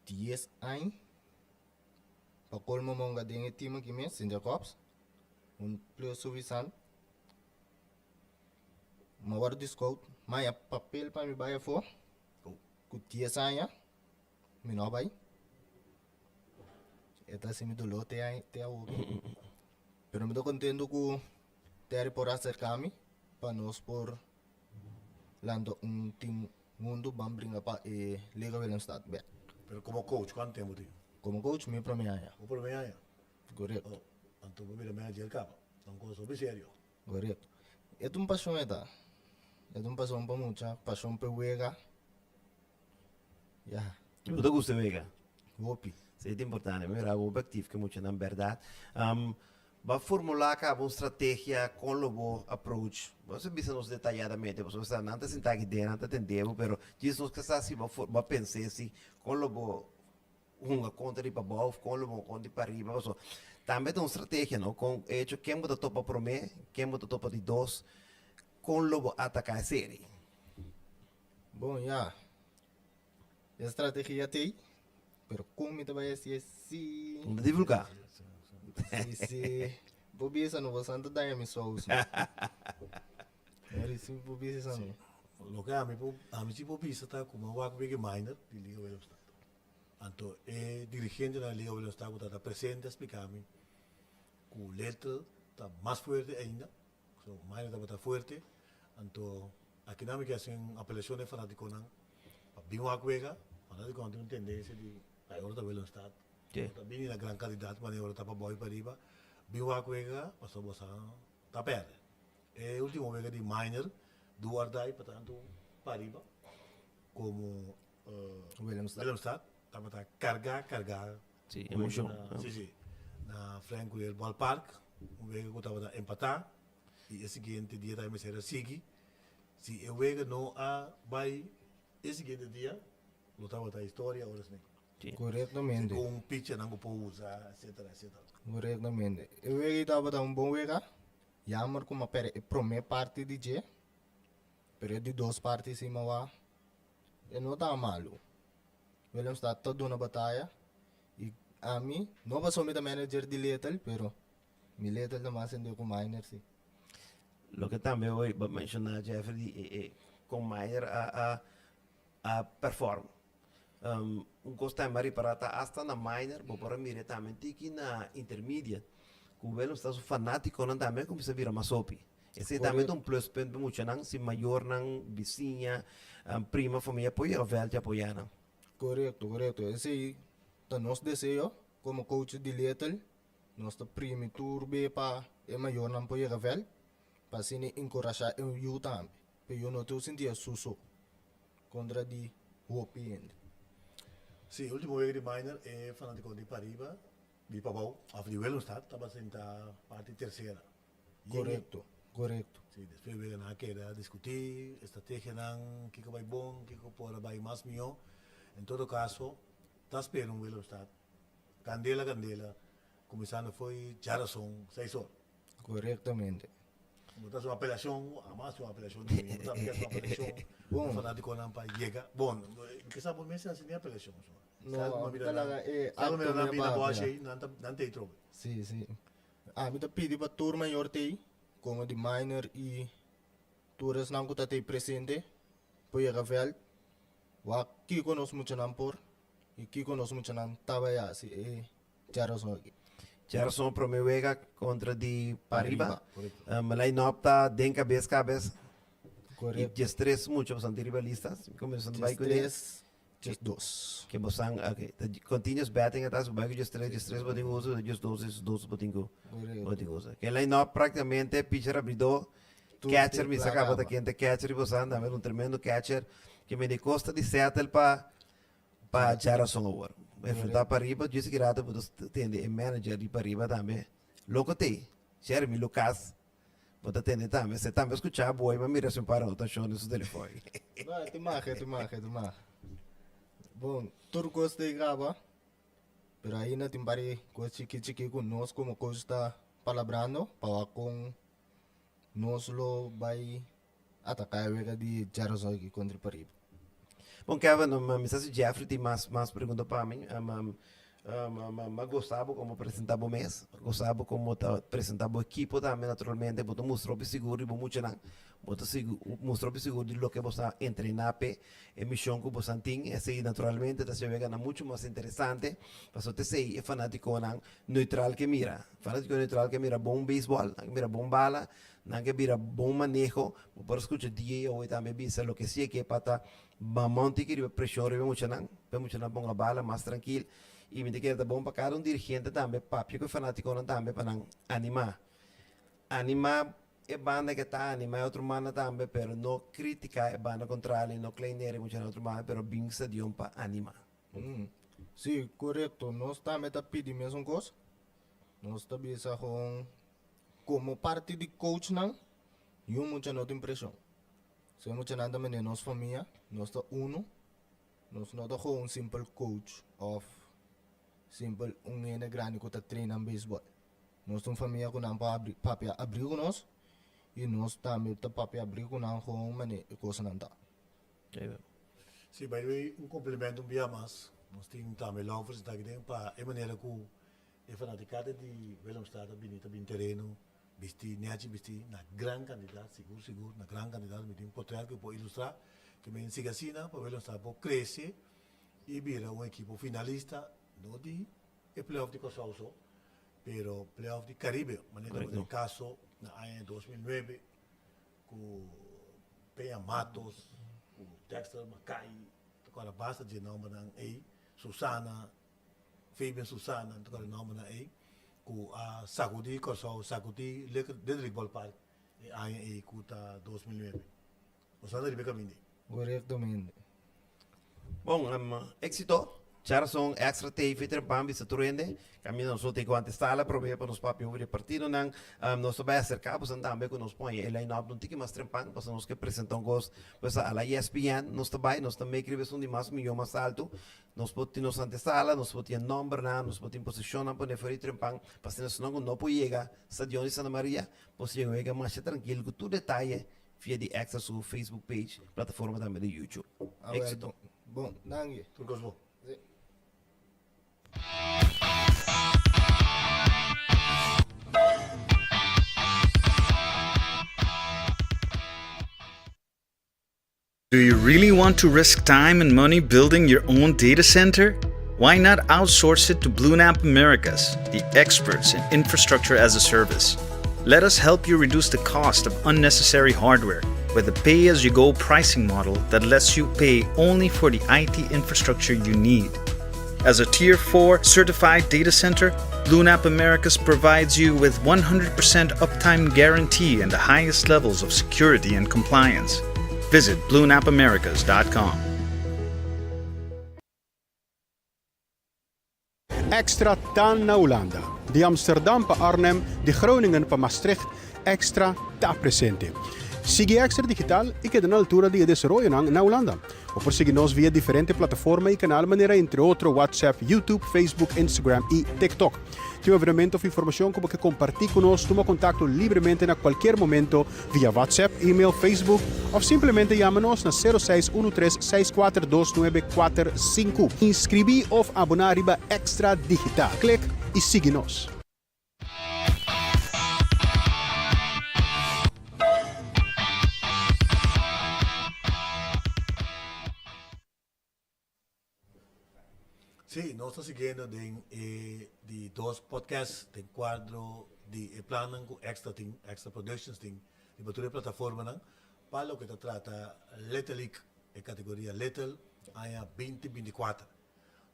dies aña. Pa colmo mi a hunga den e team aki mes, Sint Jacobs, un plus suficiente. Mi a wòrdu di scout, mi a haña papel pa mi bai afó, ku dies aña mi no a bai. E ta hasi mi doló te te awoki. Pero mi ta kontento ku. Terry por aserká mi pa nos por lanta un team huntu ban bringa pa e Liga Willemstad bek. Pero komo coach kuantu tempu tin? Komo coach mi promé aña. Bo promé aña? Korekto. Oh, anto bo bira manager kaba. Ta un kos hopi serio. Korekto. E ta un pashon e ta. E ta un pashon pa mucha, pashon pa e wega. Ya. Bo ta gusta e wega? Hopi. Esei ta importante. Mi mira hopi actief ke muchanan berdad. Bo a formula caba un strategia con lo bo approach? Bo a bisa nos detayadamente pasobra sa nan ta sinta aki den nan ta tende bo pero djis nos ke sa si bo a pensa si con lo bo hunga kontra di pabou of kon lo bo kontra di pariba paso tambe ta un strategia no kon hecho ken bo ta topa prome ken bo ta topa di dos kon lo bo ataka e serie. Bon ya e strategia t'ei pero kon mi ta bai hasi esi. No ta divulga. Si si bo bisa no bo san ta daña mi sous no si bo bisa no. Loke ami por ami si por bisa ta ku mi a wak Biggie Minor di Liga Willemstad. Anto e dirigentenan di Liga Willemstad ku tabata presente a splika mi ku Little ta mas fuerte ainda, so Minor tabata fuerte, anto akinan mi ke hasi un apelashon na e fanatikonan pa bin wak wega, fanatikonan tin un tendensia di ai ora ta Willemstad, no ta bini na gran kantidat manera ora ta pa bou i pariba, bin wak wega pasobra bo sa ta pèrdè. E ultimo wega di Minor do or die pa tanto pariba como Willemstad. Willemstad tabata carga carga. Sí, emocion. Sí, sí. Na Frank Curiel Ballpark, un wega cu tabata empata y e siguiente dia tambe mester a sigui. Si e wega no a bay e siguiente dia, lo tabata historia ora esnan. Correctamente. Segun pitchernan cu por usa, etcetera, etcetera. Correctamente. E wega tabata un bon wega. Jammer ku m'a perde e promé parti di dje, pero e di dos parti si m'a wak e no ta malu. Willemstad ta duna bataya i ami no pasobra mi ta manager di Little pero mi Little ta mas hende ku Minor si. Loke tambe hoy bo a menshoná Jeffrey di e e kon Minor a a a perform. Un kos tambe a ripará ta asta na minor bo por a mira tambe tiki na intermediate ku Willemstad su fanátikonan tambe a kuminsá bira mas hopi. Esei tambe ta un pluspunt pa muchanan si mayornan, bisiña, prima, famia por yega vèlt i apoyá nan. Korekto, korekto. Esei ta nos deseo komo coach di Little. Nos ta primi tur be pa e mayornan por yega vèlt pa asina enkurashá e yu tambe. Pa e yu no tin sinti e su so. Kontra di hopi hende. Sí, ultimo wega di minor e fanatiko di pariba, di pabou, of di Willemstad tabata sinta parti tersera. Korekto, korekto. Sí, despues wega nan a keda diskutí estrategianan, kiko bai bon, kiko por a bai mas mihó. En todo kaso, ta spera un Willemstad kandela kandela, kuminsando fo'i djarason seis or. Korektamente. Bo ta haci un apelacion, amo haci un apelacion di mi, bo ta haci un apelacion Bon. fanaticonan pa yega. Bon, mi sa bo mester haci ni apelacion. No, ami ta laga e Sa acto mira nan mi bina bo papia. haci, nan ta nan ta ei trobe. Sí, sí. Ami ta pidi pa tur mayor t'ei, como di minor y tur esnan cu ta t'ei presente, por yega veld, wak kico nos muchanan por y kico nos muchanan ta bay haci e Djarason aki. Djarason prome wega kontra di Pariba. Line up ta den kabes kabes. Korekto. I diestres mucha bosan tin riba lista. Si mi kominsa bai ku Diestres, diesdos. Ke bosan, ok. Ta continuous batting atrás, bo bai ku diestres, diestres bo tin ku usa, diesdos, diesdos bo tin ku bo tin ku usa. Ke line up praktikamente pitcher abridó, catcher mi sa kaba ta ken ta catcher di bosan, tambe un tremendo catcher. Ke mende kosta di settle pa Pa djarason awor. Enfrentá Pariba, djis ki rato bo ta tende e manager di Pariba tambe. Loko t'ei, Jeremy Lucas, bo ta tende tambe. Se tambe a skuchá bo i bo a mira si un par anotashon den su telefòn. No, e ta maha, e ta maha, e ta maha. Bon, tur kos ta graba, pero ainda tin par di kos chiki chiki ku nos komo coach ta palabrando pa wak kon nos lo bai Ataká e wega di djarason aki kontra Pariba. Bon Kevin, mi sa si Jeffrey tin mas mas pregunta pa mi. Mi a gosta bo komo presenta bo mes, a gosta bo komo ta presenta bo ekipo tambe naturalmente. Bo ta mustra hopi sigur di bo muchanan. Bo ta sigur, mustra hopi sigur di loke bo sa entrená p'e, e mishon ku bosan tin. Esei naturalmente ta hasi wega nan muchu mas interesante, pasobra ta esei e fanátikonan neutral ke mira. Fanátiko neutral ke mira bon beisbòl, nan ke mira bon bala, nan ke bira bon maneho. Bo por skucha DJ awe tambe bisa loke si e ke pa ta mama un tiki riba preshon riba e muchanan, pa e muchanan ponga bala mas trankil. I mi ta kere ta bon pa kada un dirigente tambe papia ku e fanátikonan tambe pa nan animá. Animá e banda ke ta animá e otro banda tambe, pero no kritiká e banda kontrali, no kleinera e muchanan otro banda, pero bin stadion pa animá. Sí, korekto. Nos tambe ta pidi mesun kos. Nos ta bisa kon komo parti di coachnan, yu mucha no tin preshon. Si e muchanan ta mende nos famia, nos ta uno. Nos no ta gewoon un simpel coach of simpel un hende grandi ku ta traina beisbòl. Nos ta un famia ku nan por abri papia abrí ku nos i nos tambe ta papia abrí ku nan gewoon manera e kosnan ta. Sí, by the way, un complimento un bia mas. Nos tin tambe Laufers ta aki den pa e manera ku e fanaticada di Willemstad a bini ta bin tereno bisti nechi bisti na gran kantidat, sigur sigur na gran kantidat. Mi tin potret ku por ilustrá ke men sigui asina pa Willemstad por krese i bira un ekipo finalista no di e playoff di Kòrsou so, pero playoff di Karibe, manera tabata e kaso na aña 2009 ku Peña Matos, ku Dexter Mackay, ta kòrda basta dje nòmbernan ei, Susana, Fabian Susana, ta kòrda e nòmbernan ei, ku a sakudí Kòrsou, sakudí Little League Ballpark e aña ei ku ta 2009. Nos anda riba e kaminda ei. Korektamente. Bon, éxito. Charson, Extra TV, Trempan, bisa tur hende. Caminda nos lo tin cu antesala prome pa nos papia over di e partidonan. Nos ta bay acerca boso tambe cu nos pone e line-up un tiki mas trempan pasobra nos ke presenta un cos. Pues a la ESPN nos ta bay, nos ta make riba esun di mas miyo mas alto. Nos por tin nos antesala, nos por tin e nombernan, nos por tin posicionnan pone for di trempan pa asina esnan cu no por yega stadion di Santa Maria por sigue wega masha trankil cu tur detaye Via di Extra su Facebook page, plataforma tambe di YouTube. A wer, Éxito. bon, bon, danki. Tur kos bon. Sí. Do you really want to risk time and money building your own data center? Why not outsource it to BlueNap Americas, the experts in infrastructure as a service? Let us help you reduce the cost of unnecessary hardware with a pay as you go pricing model that lets you pay only for the IT infrastructure you need. As a Tier 4 certified data center, BlueNap Americas provides you with 100% uptime guarantee and the highest levels of security and compliance. Visit bluenapamericas.com. Extra ta na Hulanda. Di Amsterdam pa Arnhem, di Groningen pa Maastricht, Extra ta presente. Sigui Extra Digital i keda na altura di e desaroyonan na Hulanda. Bo por sigui nos via diferente plataforma i kanal manera entre otro WhatsApp, YouTube, Facebook, Instagram i TikTok. Tin un evenemento of informashon ku bo ke kompartí ku nos, tuma kontakto libremente na kualkier momento via WhatsApp, email, Facebook of simplemente yama nos na 0613 642945. Inskribí of aboná riba Extra Digital. Klik i sigui nos. Sí, nos ta siguiendo den e di dos podcast den cuadro di e plannan cu Extra tin, Extra Productions tin riba tur e plataformanan pa loke ta trata Little League, e categoria Little aña 2024.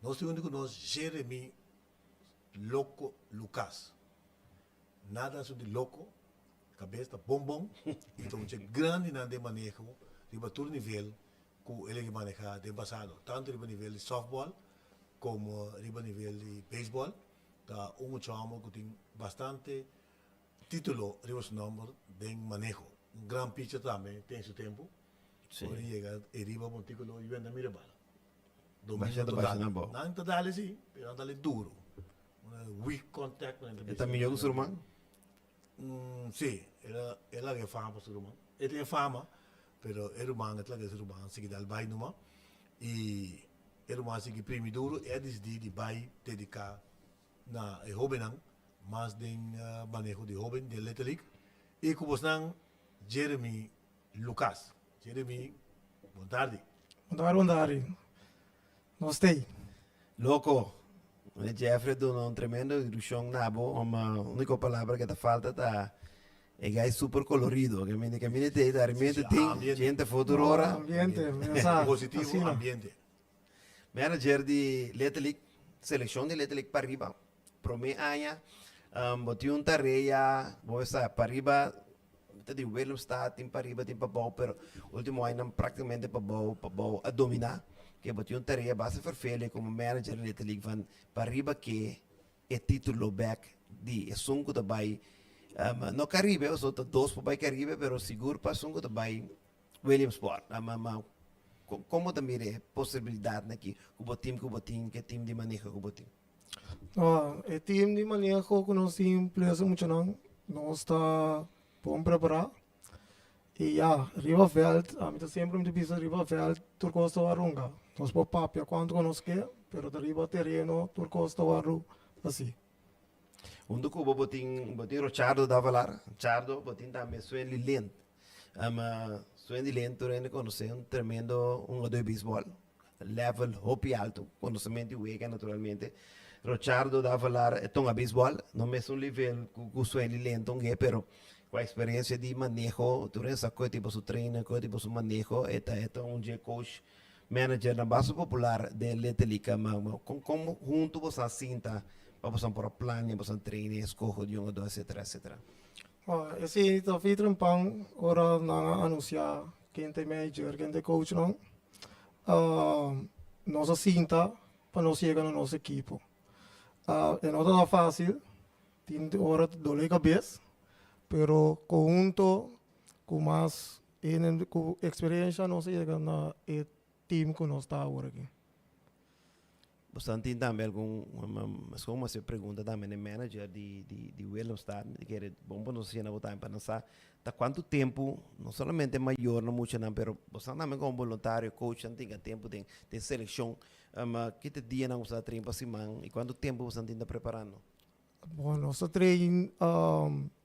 Nos tin hunto cu nos Jeremy Loco Lucas. Nada asun di loco, cabes ta bon bon y ta un che grandinan den maneho riba tur nivel ku el a maneha den pasado, tantu riba nivel di softball komo riba nivel di beisbòl. Ta un mucha hòmber ku tin bastante título riba su nòmber den maneho. Un gran picher tambe ten su tempu. Ora e yega e riba montíkulo i wenda mira bala. Dominio total. Nan ta dale si, pero nan ta dale duru. Weak contact. E ta mihó ku su ruman? Sí, el a laga e fama pa su ruman. E tin e fama, pero e ruman e ta laga su ruman sigui dal bai numa. I e ruman a sigui primi duru, e a disidí di bai dediká na e hóbennan, mas den maneho di hóben den Little League. I ku bosnan Jeremy. Lucas. Jeremy, bon tardi. Bon tardi, bon tardi. Nos t'ei. Loco, Jeffrey a duna un tremendo ilusion na bo, ma unico palabra que ta falta ta e guy super colorido, que mine que mine te ta realmente tin gente futuro ora. Ambiente, mi sa. Positivo ambiente. Manager di Little League, seleccion di Little League pariba, prome aña, bo tin un tarea, bo sa pariba Ta di Willemstad, tin pariba, tin pabou, pero ultimo añanan práktikamente pabou, pabou a dominá. Ke bo tin un tarea basta ferfele komo manager di Little League van pariba ke e título bèk di esun ku ta bai, no Karibe, pasobra ta dos por bai Karibe, pero sigur pa esun ku ta bai Williamsport. Ma kon bo ta mira e posibilidatnan aki ku bo tim ku bo tin, ku e tim di maneho ku bo tin? No, e team di maneho ku nos tin plesa muchanan, nos ta bon prepará. I ya, riba vèlt, ami ta semper mi ta bisa riba vèlt tur kos ta warunga. Nos por papia kuantu ku nos ke, pero ta riba tereno tur kos ta wòrdu hasi. Huntu ku bo bo tin bo tin Rochardo Davalar, Chardo, bo tin tambe Suendy Lint. Suendy Lint tur hende konosé, un tremendo hungadó di beisbòl. Level hopi alto, konosementu di wega naturalmente. Rochardo Davalar e tonga beisbòl, no mesun nivel ku ku Sueli Lenton ge, pero ku eksperensia di maneho, tur hende sa koe tipo su trainer, koe tipo su maneho, e ta e ta un dje coach, managernan basta popular den Little League. Ma ma kon kon huntu boso a sinta pa boso por a plania, boso a traina e eskoho di hungadó etcetera etcetera? Bo, esei ta Vitrin Pan ora nan a anunsiá ken ta e manager, ken ta e coachnan. Nos a sinta pa nos yega na nos ekipo. E no tabata fásil, tin ora ta dole kabes, pero konhunto ku mas hende ku eksperensha nos a yega na e team ku nos ta awor aki. Boso tin tambe algun, meskos mi hasi pregunta tambe na e manager di di Willemstad, mi ta kere bon pa nos hasiendo bo tambe pa nan sa ta kuantu tempu no solamente mayornan muchanan pero boso tambe komo boluntario coachnan tin tempu den den selekshon kite dianan boso ta train pa siman i kuantu tempu boso tin ta preparando? Bon nos ta train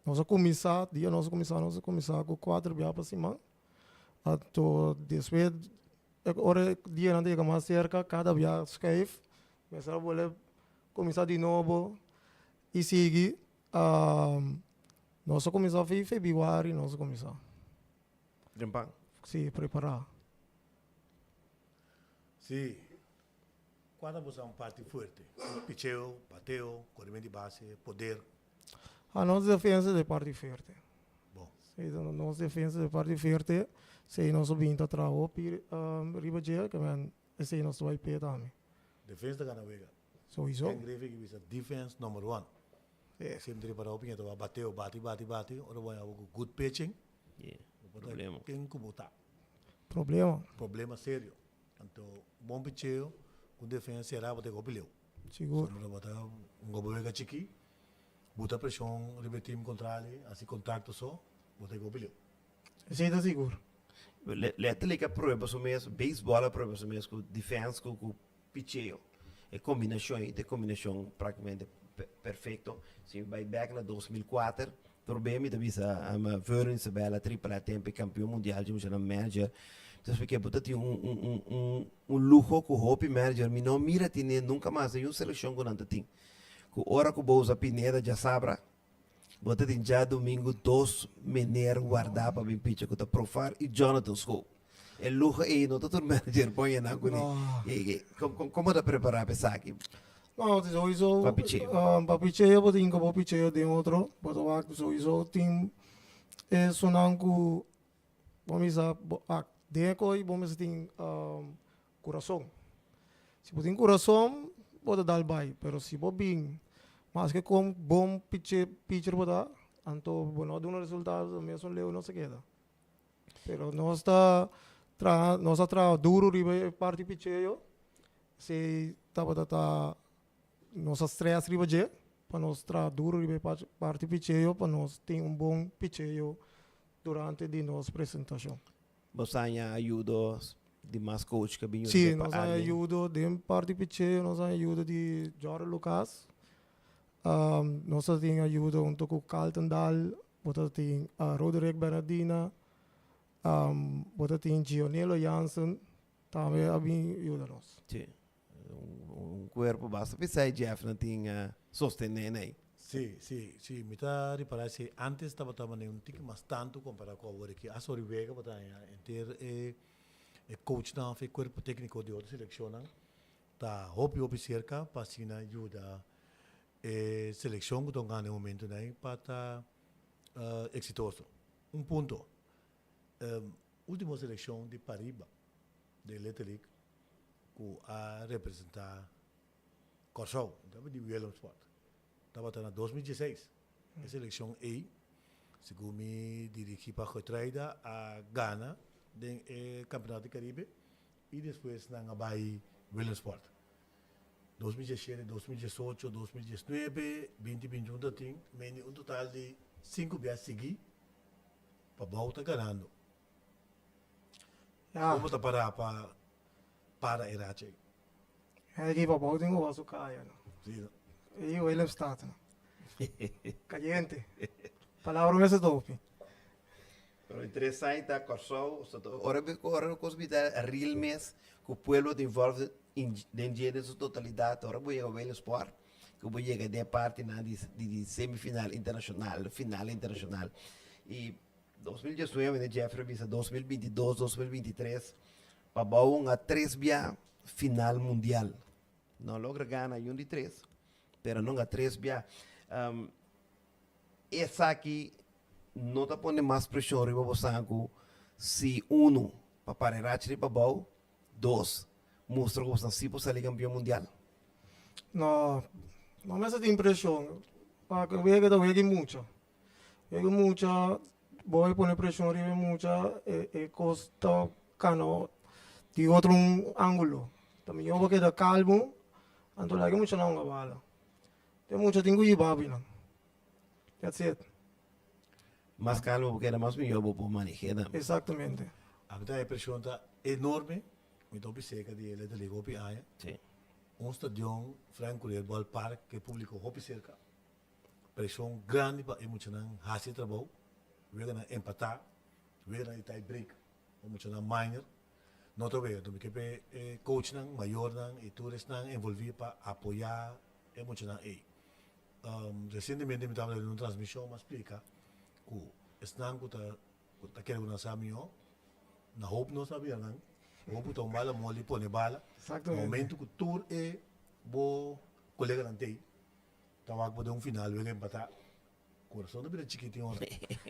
nos a kuminsá dia nos a kuminsá nos a kuminsá ku kuater bia pa siman anto despues E ora e dianan ta yega mas serka, kada bia schuif, mester a bolbe kuminsá di nobo i sigui. Nos a kuminsá fi febrüari nos a kuminsá. Trempan? Si, prepará. Si, kua ta boso un parti fuerte? Picheo, bateo, koremen di base, poder? A nos defensa ta e parti fuerte. Bon. Si, nos defensa ta e parti fuerte. Esei nos a bin ta traha hopi riba dje, ke men esei nos ta bai p'e tambe. Defensa ta gana wega. Souiso. Ken Griffey ki bisa defense number one. Siempre riba hopi ña ta bateo, bati, bati, bati, ora bo haña bo ku good pitching, bo por ta ken ku bo ta. Problema. Problema serio. Anto bon picheo ku defensa sera bo ta hopi leu. Sigur. Sombra bo ta un gobo wega chiki, buta preshon riba e team kontrali, hasi kontakto so, bo ta hopi leu. Esei ta sigur. Letterlijk a prueba su mes, baseball a prueba su mes ku defense ku ku picheo. E kombinashon ei ta e kombinashon praktikamente perfekto. Si mi bai bek na 2004, tur be mi ta bisa Vernon Isabella triple tempo e kampion mundial dje muchanan manager. Mi ta splika bo ta tin un un un un un luho ku hopi manager mi no mira tine nunka mas den un selekshon ku nan ta tin. Ku ora ku bo usa Pineda djasabra bo ta tin djadumingu dos mener wardá pa bin picha ku ta Profar i Jonathan Schoop. E luho ei no ta tur manager por yena kuné. Komo ta prepará pa esaki? No, souiso Pa picheo. Pa picheo bo tin ku bo picheo den otro. Bo ta wak souiso tin esunnan ku bo misa bo ak den e koi bo mester tin kurason. Si bo tin kurason bo ta dal bai, pero si bo bin maske kon bon piche picher bo ta anto bo no duna resultado mesun leu no sa keda. Pero nos ta traha, nos a traha duro riba e parti picheo. Esei tabata ta nos a stress riba dje pa nos traha duro riba e parti picheo pa nos tin un bon picheo durante di nos presentacion. Bo sa haña ayudo di mas coach ku a bin yuda Sí, nos haña ayudo den parti picheo, nos haña ayudo di Jordan Lucas. Nos a tin ayudo hunto ku Carlton Daal, bo ta tin Roderick Bernardina. Um, bo ta tin Gionelo Jansen tambe a bin yuda nos. Sí. Un, un cuerpo basta pisai Jeff no tin uh, sostené nei. Sí, sí, sí. Mi ta ripará si antes tabata manera un tiki mas tantu kompará ku awor aki. Asta ora wega bo ta haña henter e e coachnan òf e kuerpo tékniko di otro selekshonnan ta hopi hopi serka pa asina yuda e selekshon ku ta gana e momentunan ei pa ta eksitoso. Un punto. Ultimo selekshon di pariba den Little League ku a representá Kòrsou, mi ta di Willemstad, tabata na 2016. E selekshon ei, segun mi dirigí pa Gertruida, a gana den e Kampeonato di Karibe i despues nan a bai Willemstad. 2017, 2018, 2019, 2021 ta tin meni un total di sinku biaha sigui Pabou ta ganando. Ja. Como ta para pa para e racha ei? Aki Pabou tin cu su caya no. Sí no. Ei Willemstad no. Cayente. Palabra mester topi. Pero interesante ta Kòrsou, ora ora kos bida real mes ku pueblo ta involved in den dje den su totalidat, ora bo yega Willemsport ku bo yega den e partinan di di semifinal internashonal, final internashonal. I 2019 Jeffrey a bisa 2022, 2023 pa bou un a tres bia final mundial. No logra gana yun di tres, pero nan a tres bia. Esaki no ta pone mas preshon riba bo san ku si unu pa para e racha riba abou, dos mustra ku bo san si por sali kampion mundial. No, no mester tin preshon. Pasobra wega ta wega e mucha. Wega e mucha, bo a pone preshon riba e mucha, e kos ta kana di otro un angulo. Ta mihó bo keda kalmu, anto laga e muchanan hunga bala. E mucha tin ku yiba binan. That's it. Mas kalma bo keda mas mihó bo por maneh'é tambe. Exactamente. Ami ta e presion ta enorme, mi ta hopi cerca di e Little League hopi aña. Sí. Un stadion Frank Curiel Ballpark ku e publico hopi cerca. Presion grandi pa e muchanan haci e trabou, weganan empata, weganan di tie break pa muchanan minor. No ta wega, mi ke p'e e coachnan, mayornan i tur esnan envolví pa apoyá e muchanan ei. Resientemente mi tabata den un transmishon, mi a splika ku esnan ku ta ku ta kere ku nan sa mihó, na hoop nos a bira nan, hoop ku ta un bala moli pone bala, momento ku tur e bo koleganan t'ei, ta wak bo den un final wega empatá. Corazon ta bira chikito ora.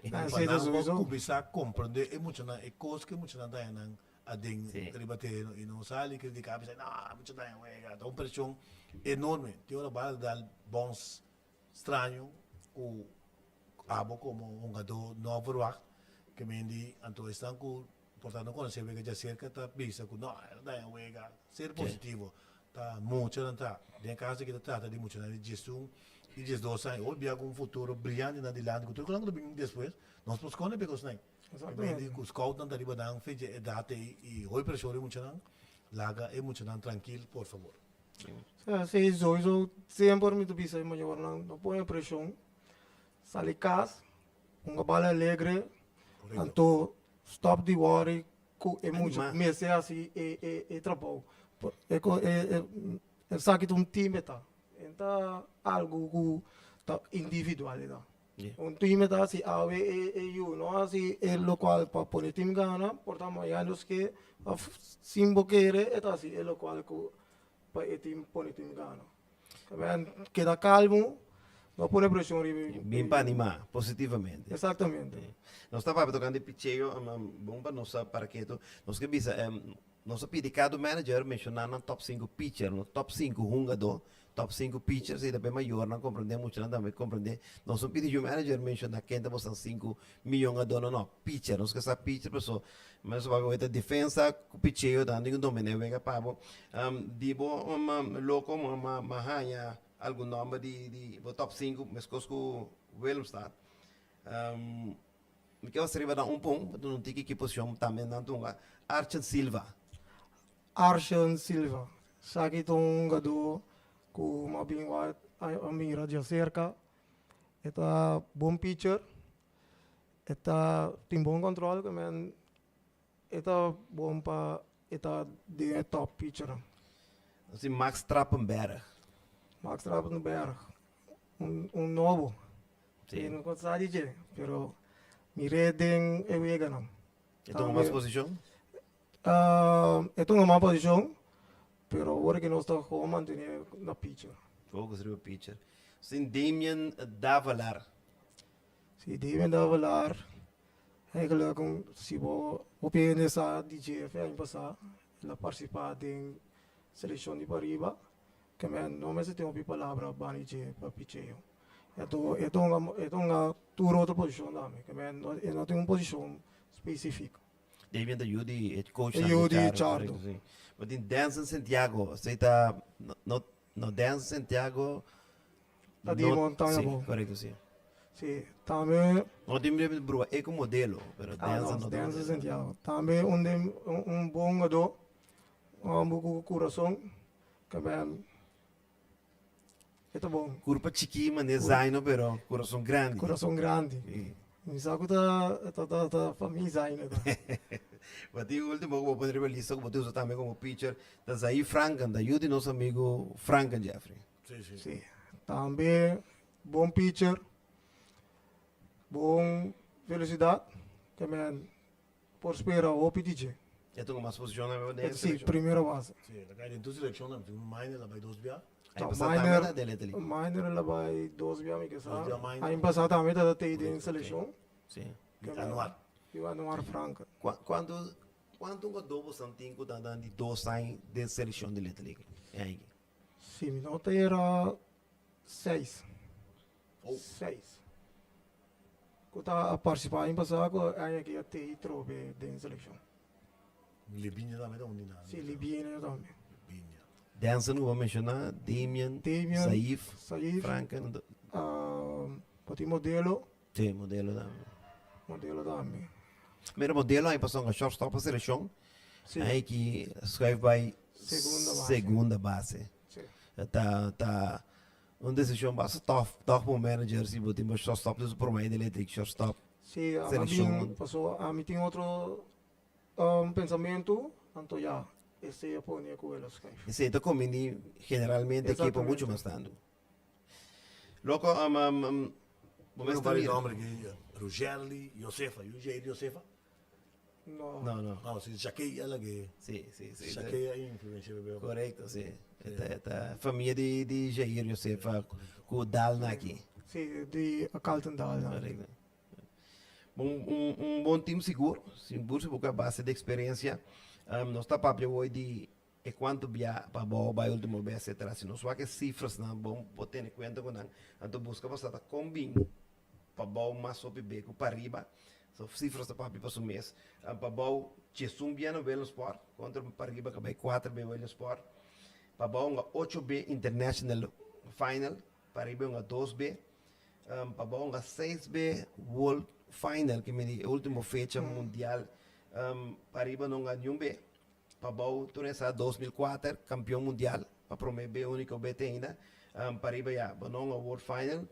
Pa nan por cuminsa comprende e muchanan, e cos cu e muchanan ta haña nan aden riba tereno y no sali critica bisa no e mucha ta haña wega. Ta un presion enorme. Tin ora bala ta dal bons straño cu abo como hungador no a verwacht ke mendi anto esnan cu Por ta no conoce wega djacerca ta bisa cu no, e no ta haña wega. Ser positivo. Ta muchanan ta. Den e caso aki ta trata di muchanan di diesun y diesdos aña. Hopi bia cu un futuro briyante nan dilanti cu tur cu nan cu ta bin despues, nos por sconde p'e cosnan. Depende cu scoutnan ta riba nan fecha e edad ey y hopi presion riba muchanan. Laga e muchanan trankil por favor. Si, sowieso semper mi ta bisa e mayornan no pone presion. Sali cas, hunga bala alegre, anto Stop di worry ku e mucha mester hasi e trabou. Esaki ta un team e ta. E ta algu ku ta individual e ta. Un team e ta si awe e yu no hasi e lokual pa pone team gana, por ta mañana nos ke òf sin bo kere e ta hasi e lokual ku pa e team pone team gana. Keda kalmu, no pone presion riba e. Bin pa animá positivamente. Exactamente. Nos ta papia tocante picheo, bon pa nos sa para keto. Nos ke bisa, nos a pidi cada manager menciona nan top sinku pitcher, no top sinku hungadó, top sinku pitcher, si ta pa e mayornan comprende, muchanan tambe comprende. Nos no pidi yu manager menciona ken ta boso sinku miyon hungadó, no, no, pitcher. Nos ke sa pitcher paso Nos a papia ta defensa ku picheo ta anto dominé wega pa bo. Di bo loko m'a haña algun nòmber di bo top sinku meskos ku Willemstad. Mi ke wak riba nan un pon pa duna un tiki ki posishon tambe nan ta hunga. Archen Silva. Archen Silva, esaki ta un hungadó ku m'a bin wak a mira djaserka. E ta bon pitcher. E ta tin bon control cu men. E ta bon pa e ta den e top pitchernan. Nos tin Max Trappenberg. Max Trappenberg, un un nobo. Sí. Mi no por sa di dje, pero mir'é den e weganan. E tuma mas posishon? E tuma mas posishon, pero awor ke nos ta gewoon mantené na pitcher. Focus riba pitcher. Nos tin Damian Davelaar. Si, Damian Davelaar, eigenlijk un si bo hopi hende sa di dje fe aña pasá el a partisipá den selekshon di pariba, ke men no mester tin hopi palabra bani dje pa picheo. E ta e ta hunga e ta hunga tur otro posishon tambe, ke men e no tin un posishon spesifiko. Damian ta yu di e coach E yu di Chardo. Bo tin Denson Santiago, esei ta no no Denson Santiago Ta di Montaña Sí, Bou. korekto sí. Sí, tambe No tin mi brua e ku modelo, pero Ah, Denson no, no ta Denson modelo. Santiago. Tambe un den un un bon hungadó, un homber ku kurason, ke men e ta bon. Kurpa chikí manera Zaino, pero kurason grandi. Kurason grandi. Sí. Mi sa ku ta ta ta ta famia Zaino ta. Bo tin ultimo ku bo pone riba lista ku bo ta usa tambe komo pitcher, ta Zair Franken, ta yu di nos amigu Franken Jeffrey. Sí, sí. Sí. Tambe bon pitcher, bon velocidad, ke men por spera hopi di dje. E tuma mas posishon tambe den e Sí, selekshon. primera base. Sí, ta kai den tur selekshon tambe. Tin Minor la bai dos bia. Aña pasá tambe ta den Little League. Minor la bai dos bia mi ke sa. Dos bia Minor. Aña pasá tambe ta tei den selekshon. Sí. Di Anuar. Di Anuar Franken. Kuantu kuantu un adobo san tin ku ta dan di dos aña den selekshon di Little League? E aña aki. Si mi no ta era seis. Oh. Seis. Ku ta a partisipá aña pasá ku aña aki a tei trobe den selekshon. Libinia tambe ta un di nan. Si, Libinia tambe. Libinia. Denson ku bo a menshoná, Damian, Damian, Saif, Saif, Franken. Bo tin Modelo. Si, Modelo tambe. Modelo tambe. Mira Modelo aña pasá un shortstop pa selekshon. Si. Aña aki schuif bai Segunda base. segunda base. Si. Ta ta un desishon basta tof tòg pa un manager si bo tin bo shortstop den su promé di Electric shortstop. Si, a Selekshon. bin paso ami tin otro pensamentu, anto ya esei a pone ku el a schuif. Esei ta kombiní generalmente ekipo muchu mas tantu. Loko, bo Mester mester mira. nomber ki Rugerly Josefa, yu Jair Josefa? No. No, no. No, si Shakey ela ke. Si, si, si. Shakey a influencia bebe. Korekto, si. E ta, e ta famia di, di Jair Josefa ku Dalna aki. Si, di Carlton Dalna. Korekto. Un, un, un bon team sigur, sigur si bo ku a base di eksperensia. Nos ta papia hoy di E kuantu bia pa abou bai ultimo bes etcetera. Si nos wak e sifrasnan bon por tene kuenta ku nan. Anto buska pa sa ta kon bin pa abou mas hopi be ku pa riba. So sifras ta papia pa su mes. Pa abou diesun bia na Williamsport kontra pa riba ka bai kuater be Williamsport. Pa abou hunga ocho be international final, pa riba hunga dos be. Pa abou hunga seis be world final ke mindi e ultimo fecha mundial. Pa riba no hunga niun be. Pa bou tur esa 2004 kampion mundial pa prome be uniko be te ainda pa riba ya bo no un world final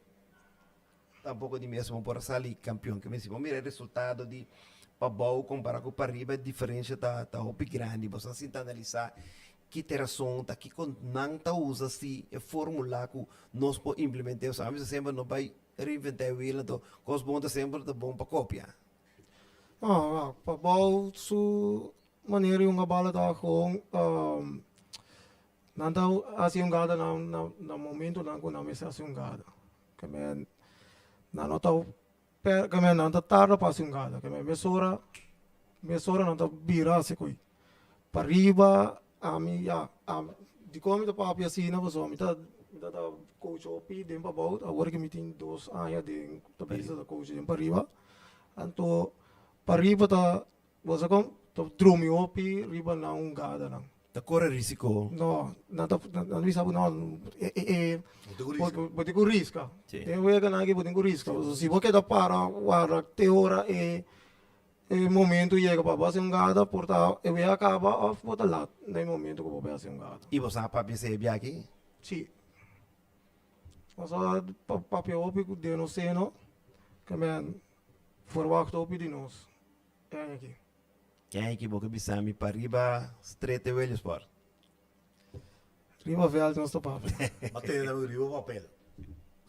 tampoko di mes bo por a sali kampion ke si bo mira e resultado di pa bou kompara ku pa riba e diferensha ta ta hopi grandi bo sa sinta analisa ki ta e rason ta kiko nan ta usa si e formula ku nos por implemente osea ami semper no bai reinventa e wiel anto kos bon ta semper ta bon pa kopia. No, pa bou su Manera di hunga bala ta gewoon nan ta hasi hungada na na momentonan ku nan mester hasi hungada. Ke men nan no ta per ke men nan ta tarda pa hasi hungada. Ke men mesora mesora nan ta bira hasi koi. Pariba ami ya dikon mi ta papia asina pasobra mi ta mi ta coach hopi den pabou awor ke mi tin dos aña den ta bisa ta coach den pariba. Anto pariba ta Bo sa kon ta drumi hopi riba nan hungadanan. Ta kore risiko. No, nan ta nan bisa bo no e e e Bo tin ku riska. bo tin ku riska. Si. Den weganan aki bo tin ku riska. Pasobra si bo keda para warda te ora e e momento yega pa bo hasi hungada por ta e wega a kaba òf bo ta lat na e momento ku bo bai hasi hungada. I bo sa papia esei biaha aki? Si. Nos a papia hopi ku den nos seno, ke men verwacht hopi di nos. E aña aki. Ken aki bo ke bisa mi pa riba strete Williamsport? Riba veld nos ta papia. Ma tene tambe riba papel.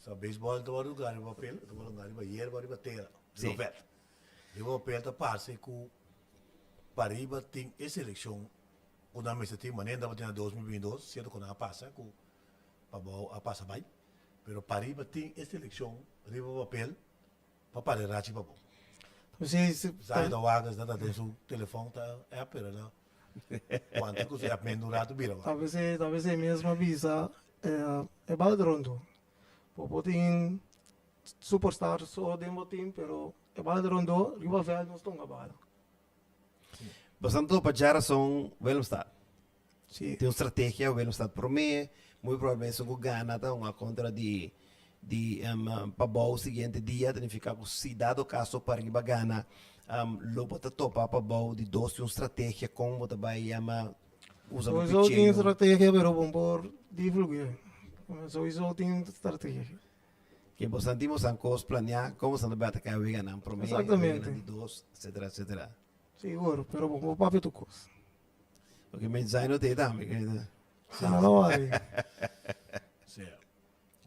Sa baseball ta wòrdu hunga riba papel, ta wòrdu hunga riba yerba, riba tera, riba veld. Riba papel ta parse ku pariba tin e selekshon ku nan mester tin manera nan tabatin na 2022, sierto ku nan a pasa ku Pabou a pasa bai, pero pariba tin e selekshon riba papel pa para e rachi pabou. Si, si. Zayo ta wak ta den su telefon ta app pero el a wanta ku su app mende un ratu bira wak. Ta p'esei, ta p'esei mes mi a bisa e bal rondo. Bo por tin superstar so den bo team pero e bal rondo riba veld nos ta hunga bala. Bo topa djarason Willemstad. Si. Tin un strategia Willemstad prome, muy probablemente esun ku gana ta hunga kontra di di Pabou siguiente dia, ta nifiká ku si dado kaso pariba gana lo bo ta topa Pabou di dos tin un strategia kon bo ta bai yama usa bo Souiso tin picheo. strategia pero bo por divulgu'é. Souiso tin strategia. Ke bo san tin bo san kos planeá kon bo san ta bai ataká e weganan prome, Exactamente. weganan di dos, etcetera, etcetera. Sigur, pero bo por papia tur kos. Oke, mi design no te tambe. No, no worry. Sea,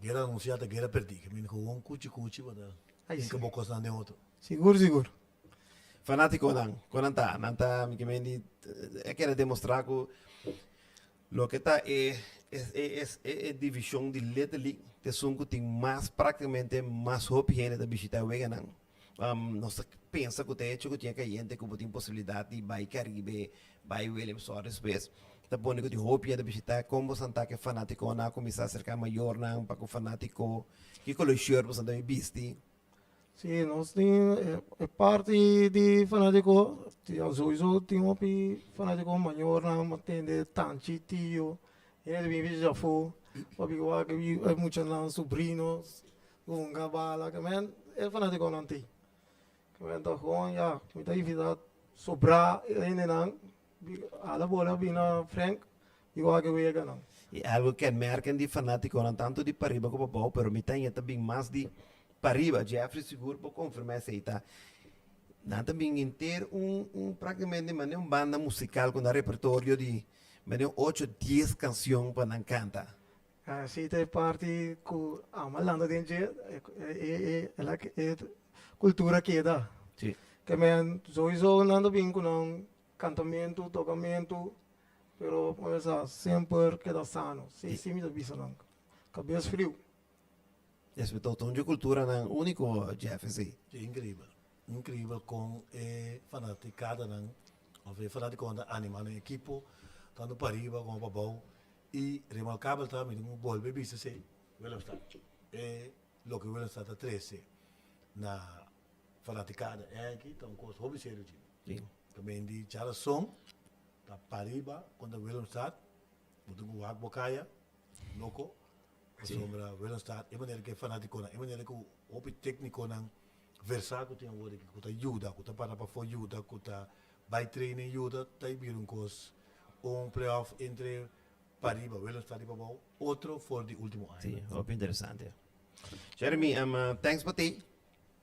guera anunciá ta guera perdí. Ke men gewoon kuchi kuchi bo ta Ai, hinka sí. bo kosnan den otro. Sigur, sigur. Fanátikonan, kon nan ta? Nan ta, mi ke men di, e kere demostrá ku loke ta e e e e e divishon di Little League ta esun ku tin mas práktikamente mas hopi hende ta bishitá e weganan. Nos ta pensa ku ta hecho ku tin e kayente ku bo tin posibilidat di bai Karibe, bai Williamsburg despues. Ta pone ku tin hopi hende ta bishitá. Kon boso ta ku e fanátikonan a kuminsá aserká mayornan pa ku fanátiko? Ki kolor shirt boso ta bisti? Si, nos tin e parti di fanátiko, souiso tin hopi fanátiko mayornan bo tende tanchi, tio, hende ta bini bichi afó, papi wak e muchanan, sobrinos. Hunga bala ke men e fanatikonan tin. Ke men ta gewoon ya mi ta invita sobrá hendenan hala bola bini Frank i wak e weganan. I algo kenmerkend di fanatikonan tantu di pariba ku pabou pero mi ta haya ta bin mas di pariba Jeffrey sigur por konfirma esei ta nan ta bin henter un un praktikamente manera un banda musikal ku nan repertorio di manera un ocho dies kansion pa nan kanta. Así ta e parti ku amo a lanta den dje, e kultura keda. Sí. Ke men souiso nan ta bin ku nan kantamentu, tokamentu, pero bo sa semper keda sano. Si si mi ta bisa nan, kabes friu. Esei ta un dje kulturanan úniko, Jeff, esei. Inkreibel, inkreibel kon e fanatikadanan òf e fanatikonan ta anima nan ekipo, tantu pariba komo pabou. I remarkabel ta, mi tin ku bolbe bisa esei, Willemstad, e loke Willemstad ta trese na fanatikada aki ta un kos hopi serio Jimmy. Ta men di djarason ta pariba kontra Willemstad, bo tin ku wak bo kaya, loko, pasobra Willemstad e manera ku e fanatikonan, e manera ku hopi teknikonan versá ku tin awor aki, ku ta yuda, ku ta para pafó yuda, ku ta bai training yuda, ta bira un kos Un playoff entre pariba, Willemstad i pabou, otro for di ultimo aña. Sí, hopi interesante. Jeremy, um, thanks pa ti.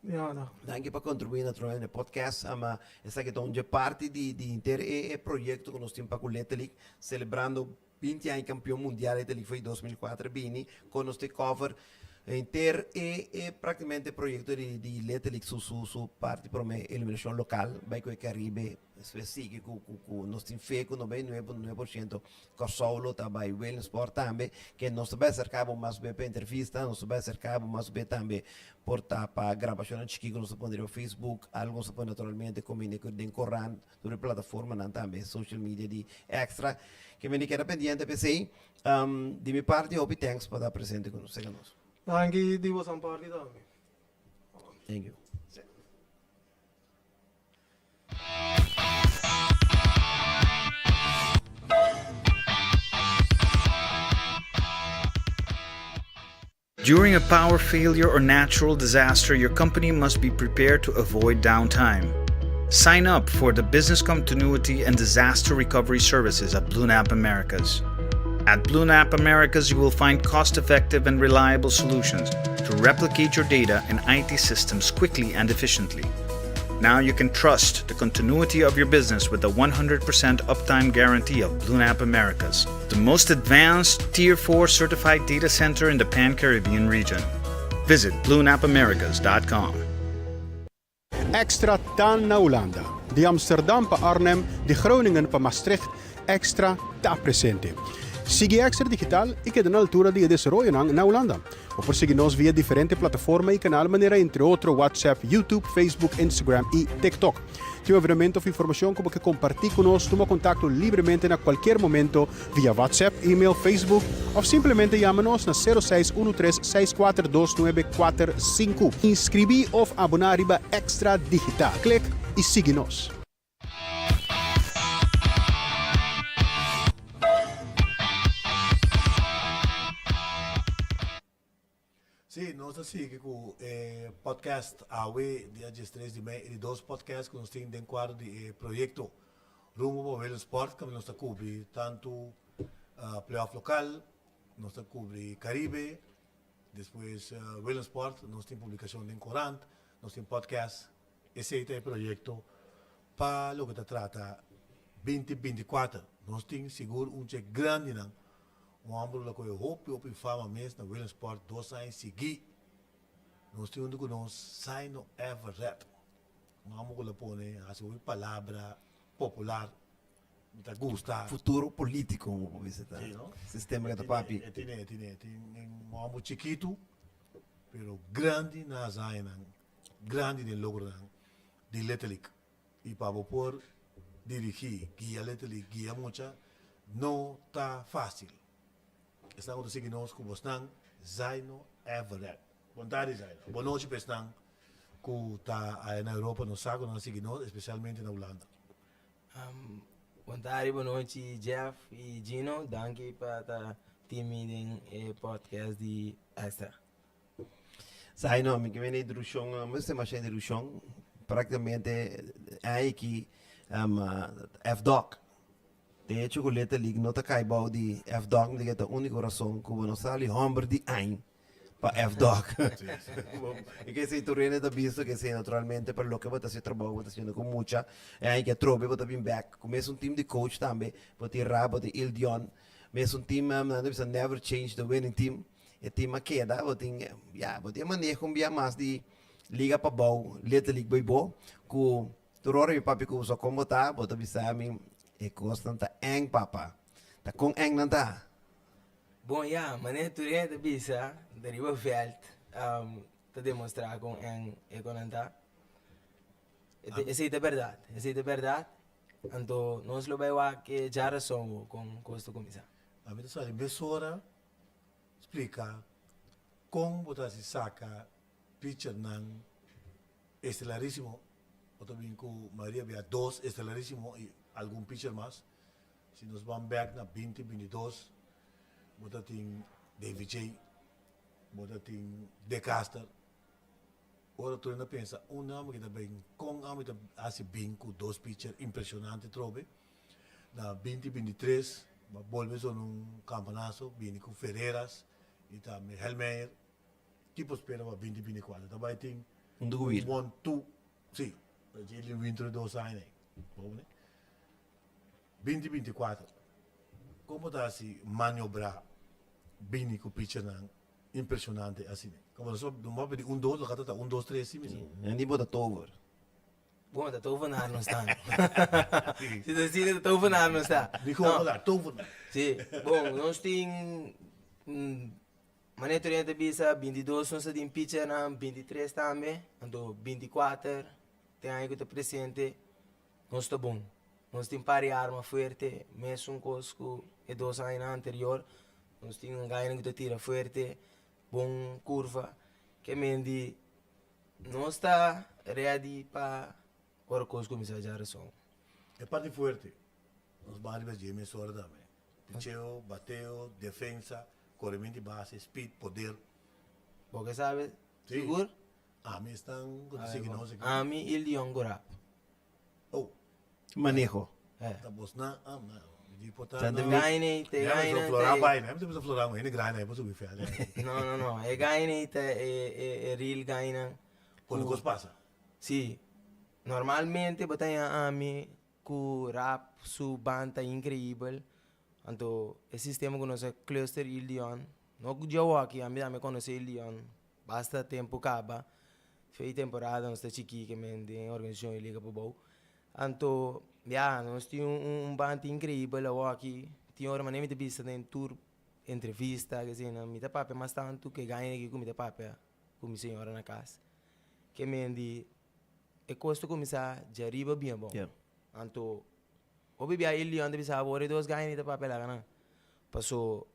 Ja, no. Danki pa contribuí naturalmente na e podcast. Um, esaki ta un dje parti di, di henter e, e proyecto ku nos tin pa ku Little League, celebrando 20 aña campeon mundial Little League for 2004 bini, kon nos te cover henter e, e prácticamente proyecto di, di Little League su, su, su parti prome eliminacion local, bai ku e Caribe, Despues sigui ku ku ku nos tin fe ku 99,9% Kòrsou lo ta bai Williamsport tambe, ke nos ta bai aserká bo mas be pa entrevista, nos ta bai aserká bo mas be tambe por ta pa grabashonnan chikí ku nos ta pone riba Facebook, algu nos ta pone naturalmente kombine ku den korant, tur e plataformanan tambe, social media di Extra. Ke mende keda pendiente p'esei. Di mi parti hopi thanks pa ta presente ku nos, sega nos. Danki di bosan parti tambe. Thank you. During a power failure or natural disaster, your company must be prepared to avoid downtime. Sign up for the business continuity and disaster recovery services at BlueNap Americas. At BlueNap Americas, you will find cost effective and reliable solutions to replicate your data and IT systems quickly and efficiently. Now you can trust the continuity of your business with the 100% uptime guarantee of BlueNap Americas, the most advanced Tier 4 certified data center in the Pan Caribbean region. Visit bluenapamericas.com. Extra ta na Hulanda. Di Amsterdam pa Arnhem, di Groningen pa Maastricht, Extra ta presente. Sigui Extra Digital i keda na altura di e desaroyonan na Hulanda. Bo por sigui nos via diferente plataforma i kanal manera entre otro WhatsApp, YouTube, Facebook, Instagram i TikTok. Tin un evenemento of informashon ku bo ke kompartí ku nos, tuma kontakto libremente na kualkier momento via WhatsApp, email, Facebook of simplemente yama nos na sero seis unu tres seis kuater dos nuebe kuater sinku. Inskribí of aboná riba Extra Digital. Klik i sigui nos. Sí, nos ta sigui ku e podcast awe dia diestres di mei e di dos podcast ku nos tin den kuadro di e proyekto Rumbo pa Willemsport kaminda nos ta kubri tantu playoff lokal, nos ta kubri Karibe, despues Willemsport, nos tin publikashon den korant, nos tin podcast. Esei ta e proyekto pa loke ta trata binti 24. Nos tin sigur un dje grandinan. Un hòmber lo kohe hopi hopi fama mes na Williamsport dos aña sigui. Nos tin huntu ku nos Saino Everett. Un hòmber ku lo pone hasi hopi palabra popular. Mi ta gusta. Futuro polítiko bo por bisa ta. Sí, no? Sistema ke ta papi. E tine, e tine, e tin un hòmber chikitu pero grandi na hazañanan, grandi den logronan di Little League. I pa bo por dirigí, guia Little League, guia mucha, no ta fácil. Esnan ku ta sigui nos ku bosnan, Zaino Everett. Bon tardi, Zaino. Bon nochi pa esnan ku ta aya na Europa, nos sa ku nan a sigui nos, espesialmente na Hulanda. Bon tardi, bon nochi Jeff i Gino. Danki pa ta tin mi den e podcast di Extra. Sai no, mi ke mene introduccion, mi no masha introduccion, practicamente ai ki um, F-Dog. De hecho ku Little League no ta kai bou di F-Dog, mi ta ta único rason ku bo no sali homber di añ pa F-Dog. I ke esei tur hende ta bisto ke esei naturalmente pa loke bo ta hasi trabou bo ta haciendo ku mucha, e añ ke atrobe bo ta bin bek ku mesun team di coach tambe, bo tin Ra, bo tin Ildion, mesun team, nan ta bisa never change the winning team. E team a keda, bo tin, ya, bo tin e maneho un bia mas di liga pabou, Little League bay bo, ku tur ora mi papia ku bo kon bo ta, bo ta bisa mi e kosnan ta eng papa. Ta kon eng nan ta? Bon ya, manera tur hende ta bisa, ta riba vèlt ta demostrá kon eng e konan ta. Esei ta bèrdat, esei ta bèrdat. Anto nos lo bai wak e djarason kon kos ta kuminsá. Ami ta sali mesora Splika kon bo ta hasi saka pichernan estelarísimo. Bo ta bin ku mayoria bia dos estelarísimo i algun picher mas. Si nos ban bèk na binti 22, bo ta tin David Jay, bo ta tin De Caster. Ora tur hende a pensa un ami ki ta bin, kon ami ta hasi bin ku dos picher impreshonante trobe. Na 20 23 bo a bolbe zona un kampanaso bini ku Ferreras i tambe Helmeyer. Ki por spera pa 20 24? Ta bai tin Un duir. un one two, si, dje winter dos aña ei. Bo ne? 20 24 kon bo ta hasi maniobrá bini ku pichernan impreshonante asina? Komo nos no a pidi un dos, lo ta un dos tres si mi. Ni bo ta tover. Bon, ta tovenaar nos ta. Si ta asina, ta tovenaar nos ta. Di kon bo ta tovenaar? Si, bon, nos tin, manera tur hende ta bisa, bintidos nos ta tin pichernan, bintitres tambe, anto bintikuater tin aña ku ta presente, nos ta bon. Nos tin par di arma fuerte, mesun kos ku e dos añanan anterior, nos tin un gainan ku ta tira fuerte, bon kurva, ke men di Nos ta ready pa ora kos kuminsá dja rason. E parti fuerte, nos ban riba dje mesora tambe. Picheo, bateo, defensa, korementu di base, speed, poder. Bo ke sabe sigur? Ami esnan ku ta sigui nos aki. Ami i Leon Gorap. Oh. Maneho. Ta bosnan ah ma di por ta Sa de no. Gaine te Ya gaine me flora te bai, me bisa flora un hende grande por subi fel. No no no, e gaine ta e e e real gaina. Cuando cos pasa. Si. Normalmente bo ta haña ami ku Rap su band ta increibel. Anto e sistema ku nos a cluster Ildion, no ku djawoki, ami tambe konosé Ildion basta tempu kaba. Fei temporada nos ta chikí ke men den organisashon e Liga Pabou. Anto ya, nos tin un band increibel awoki. Tin ora manera mi ta bisa den tur entrevista ke asina, mi ta papia mas tantu ke gaña aki ku mi ta papia ku mi señora na kas. Ke men di e kos ta kuminsá djariba bien bon. Anto hopi bia e leon ta bisa abo ora e dos gaña ta papia laga nan. Paso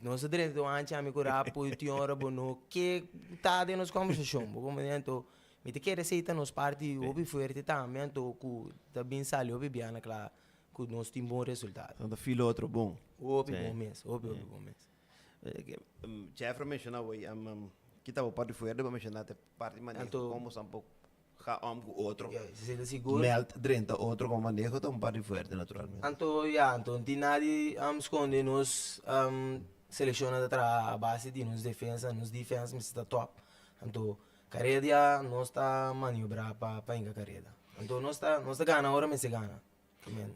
nos ta drenta un hanchi ami ku rapu i tin ora bo no ke ta den nos kombersashon. Bo komprende? Anto mi ta kere esei ta nos parti hopi fuerte tambe anto ku ta bin sali hopi bia na kla ku nos tin bon resultado. Nan ta fila otro bon. Hopi bon mes, hopi hopi bon mes. Jeffrey a menciona hoy, kita bo parti fuerte, bo a menciona te parti maneho Anto- como san por ga om cu otro. Ja, se siente sigur. Meld drenta otro como maneho ta un parti fuerte naturalmente. Anto ya, anto no tin nadi sconde nos seleccionnan ta traha a base di nos defensa, nos defense mester ta top. Anto careda ya nos ta maniobra pa pa hinca careda. Anto nos ta nos ta gana ora mester gana.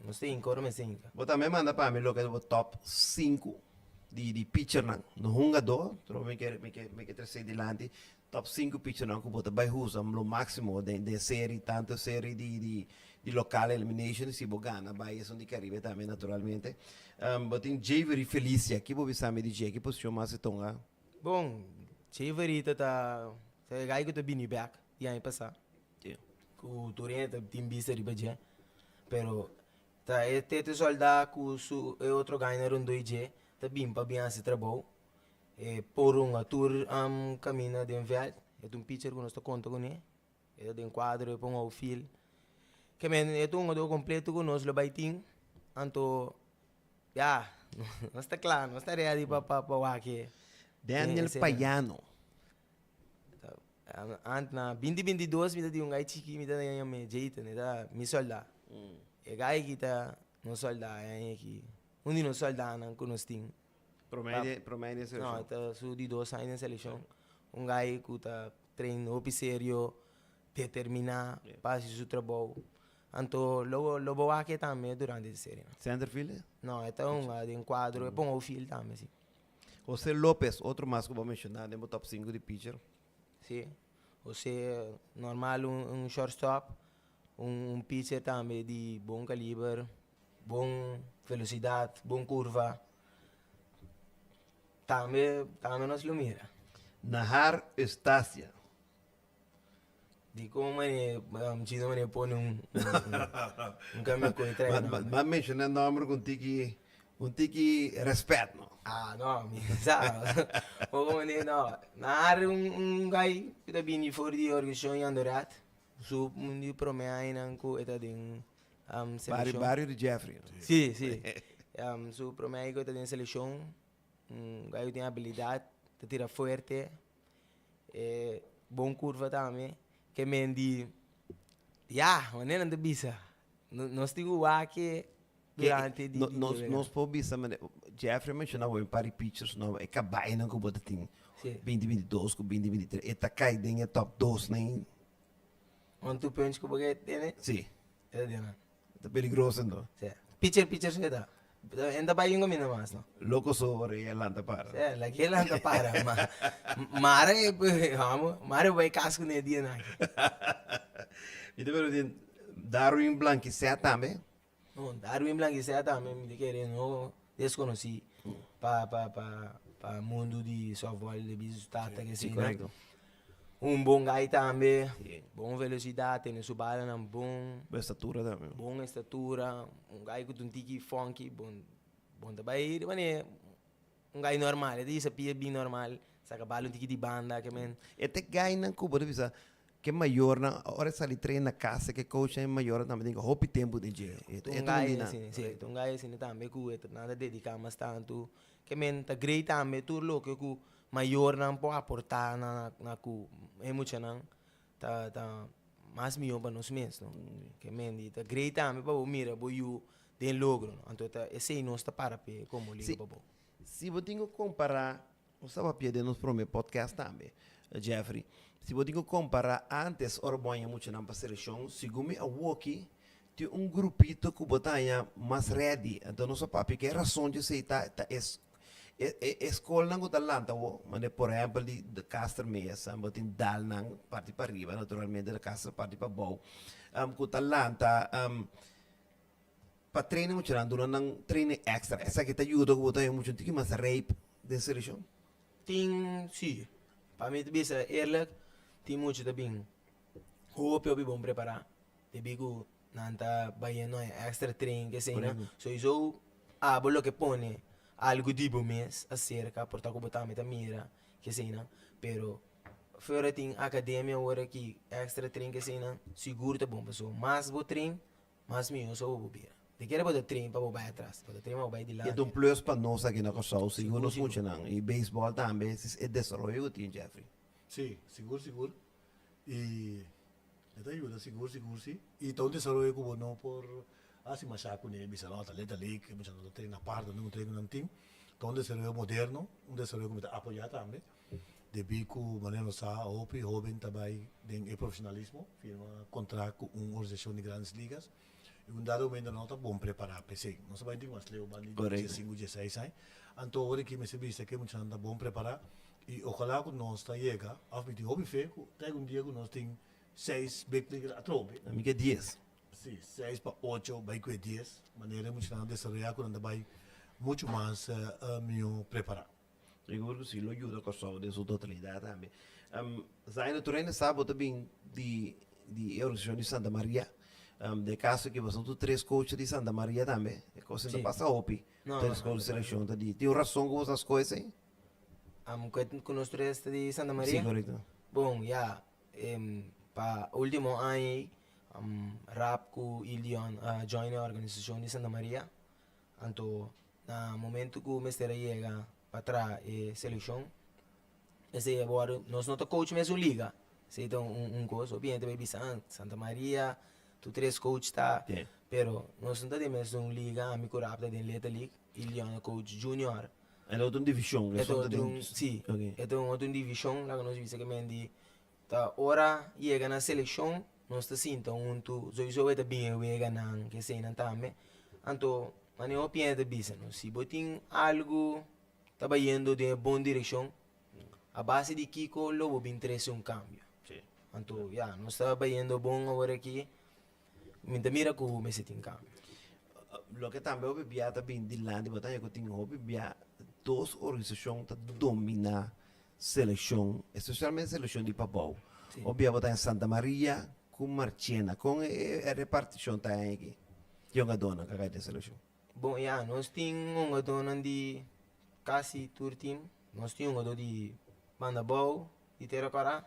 Nos ta hinca ora mester hinca. Bo tambe manda pa mi loke ta bo top sinku di di pitchernan. No hungadó, pero mi ke mi ke mi ke trese dilanti top sinku pitchernan ku bo ta bai usa lo máksimo den den seri, tantu seri di di di lokal elimination si bo gana bai esun di Karibe tambe naturalmente. Bo tin Javery Felicia, ki bo bisa mi di dje? Ki posishon mas e tonga? Bon, Javery ta ta e gai ku ta bini bèk di aña pasá. Ku tur hende ta tin bista riba dje, pero ta e tete soldá ku su e otro gainan rondó di dje ta bin pa bin hasi trabou. E por hunga tur kaminda den vèlt, e ta un picher ku nos ta konta kuné, e ta den kuadro, e por hunga outfield. Ke men e ta un hungadó kompleto ku nos lo bai tin, anto ya nos ta kla, nos ta ready pa pa wak e. Daniel Payano. Ant na binti binti dos mi ta tin un gai chiki mi ta yam'é Jayton e ta mi soldá. E gai aki ta nos soldá e aña aki. Un di nos soldánan ku nos tin. Promé den promé den selekshon. No, e ta su di dos aña den selekshon. Un gai ku ta train hopi serio, determiná pa hasi su trabou. Anto lo lo bo wak e tambe durante di serie. Centerfield? No, e ta hunga den kuadro, e pon outfield tambe si. Jose Lopez, otro mas ku bo a menshoná den bo top sinku di pitcher. Sí, Jose normal un un shortstop, un un pitcher tambe di bon kaliber, bon velosidat, bon kurva. Tambe tambe nos lo mira. Nahar Eustacia. Di kon mane Chino mane pone un un cambio cu e trae nomber. M'a menciona nomber cu un tiki un tiki respet no. Ah no mi sa como mane no Nahar un un guy cu ta bini for di organisacion Jandoret su un di prome añanan cu e ta den seleccion. Bario bario di Jeffrey. Si si su prome aña cu e ta den seleccion un guy cu tin habilidad ta tira fuerte. E bon curva tambe ke men di ya manera nan ta bisa nos tin ku wak e durante di Nos nos por bisa manera Jeffrey a menciona bo un par di pitchers nobo e kabaynan ku bo ta tin binti binti dos ku binti binti tres e ta kai den e top dos nan. One two punch ku bo ke tene? Si. E ta den nan. Ta peligroso ento. Sí. Pitcher, pitcher so ta. En ta bai un camino mas, no? Loco sobre e lanta para. Sí, la que lanta para. Ma, mare, vamos, mare bai cas con e dia na. Mi ta pero tin Darwin Blanquicet tambe. No, Darwin Blanquicet tambe mi ta kere no desconoci pa pa pa pa mundo di softball de bisu tata que Sí, correcto. Un bon gai tambe, bon velocidad, tene su balanan bon. Bon estatura tambe. Bon estatura, un gai cu ta un tiki funky, bon, bon ta bay manera un gai normal, e ta hisa pia bien normal, saca bala un tiki di banda, ke men. E ta e gainan cu bo ta bisa ke mayornan ora e sali train na casa ke coachnan e mayornan tambe tin hopi tempo den dje. E ta Un un gai di nan. asina, si, ta un gai asina tambe cu e ta nan ta dedica mas tanto, ke men ta grei tambe tur loke cu Mayornan por aportá na na ku e muchanan ta ta mas mihó pa nos mes no. Ke men di ta grei tambe pa bo mira bo yu den logro no. Anto ta esei nos ta para p'e komo liga pa bo. Si bo tin ku kompará, nos tabata papia den nos promé podcast tambe. Jeffrey. Si bo tin ku kompará antes ora bo haña muchanan pa selekshon, segun mi awoki tin un grupito ku bo ta haña mas ready. Anto nos a papia ku e rason di esei ta ta e e e skolnan ku ta lanta awo, manera por ehèmpel di De Caster mes, bo tin Dalnan parti pariba naturalmente, De Caster parti pabou, ku ta lanta. Pa training muchanan duna nan training extra. Esaki ta yuda ku bo ta haña mucha un tiki mas rijp den selekshon? Tin, si. Pa mi ta bisa eerlijk, tin mucha ta bin hopi hopi bon prepará. Debí ku nan ta bayendo haña extra training keseinan. Souiso abo loke pone algu di bo mes aserka por ta ku bo tambe ta mira keseinan. Pero fuera tin akademia awor aki extra train keseinan sigur ta bon pasobra mas bo train Mas mihó so bo bira. Di kere bo ta train pa bo bai atras, bo ta train pa bo bai dilanti. E ta un plus pa nos aki na Kòrsou, sigur nos muchanan. I beisbòl tambe, e desaroyo ku tin, Jeffrey. Sí, sigur sigur. I e ta yuda sigur sigur sí. I ta un desaroyo ku bo no por hasi mashá kuné, bisa no ta Little League, e muchanan ta train apart, nan tin un train ku nan tin. Ta un desaroyo moderno, un desaroyo ku mi ta apoyá tambe. Debí ku manera nos sa hopi hóben ta bai den e profesionalismo, firma kontrakt ku un organisashon di Grandes Ligas i un dado momento nan no ta bon prepará p'esei. Nos ta bai tin mas leu banda di diesinku, dieseis aña. Anto ora ki mester bisa ku e muchanan ta bon prepará i ojalá ku nos ta yega òf mi tin hopi fe ku ta yega un dia ku nos tin seis big leaguer atrobe. Mi ke dies. Si, seis pa ocho bai ku e dies, manera e muchanan a desaroyá ku nan ta bai muchu mas mihó prepará. Sigur ku si, lo yuda Kòrsou den su totalidat tambe. Zaino, tur hende sa bo ta bin di di e organisashon di Santa Maria. Den e kaso aki bo sa tur tres coach di Santa Maria tambe. E kos ta pasa hopi. Tres coach di selekshon ta di. Tin un rason ku bo sa skohe esei? Ku nos tres ta di Santa Maria? Si, korekto. Bon, ya. Pa ultimo aña ei, Rap ku Ilion a join e organisashon di Santa Maria. Anto na momento ku mester a yega pa traha e selekshon, esei a wòrdu, nos no ta coach mesun liga, esei ta un kos, hopi hende ta bai bisa ah Santa Maria tur tres coach ta, pero nos no ta den mesun liga, ami ku Rap ta den Little League i Leon a coach junior. E ta otro un divishon, E ta otro un, si, e ta un otro un divishon, laga nos bisa ke men di Ta ora yega na selekshon nos ta sinta huntu, souiso e ta bin e weganan ke eseinan tambe. Anto manera hopi hende ta bisa nos, si bo tin algu ta bayendo den e bon direkshon, a base di kiko lo bo bin trese un kambio. Anto ya, nos ta bayendo bon awor aki, mi ta mira ku mester tin kambio. Loke tambe hopi bia ta bin dilanti, bo ta haña ku tin hopi bia dos organisashon ta dominá Selekshon, espesialmente selekshon di Pabou. Obia bo ta en Santa Maria ku Marchena. Kon e repartishon ta aki? Ki hungadónan ka kai den selekshon? Bon ya, nos tin hungadónan di kasi tur tim. Nos tin hungadó di Banda Bou, di Tera Kòrá.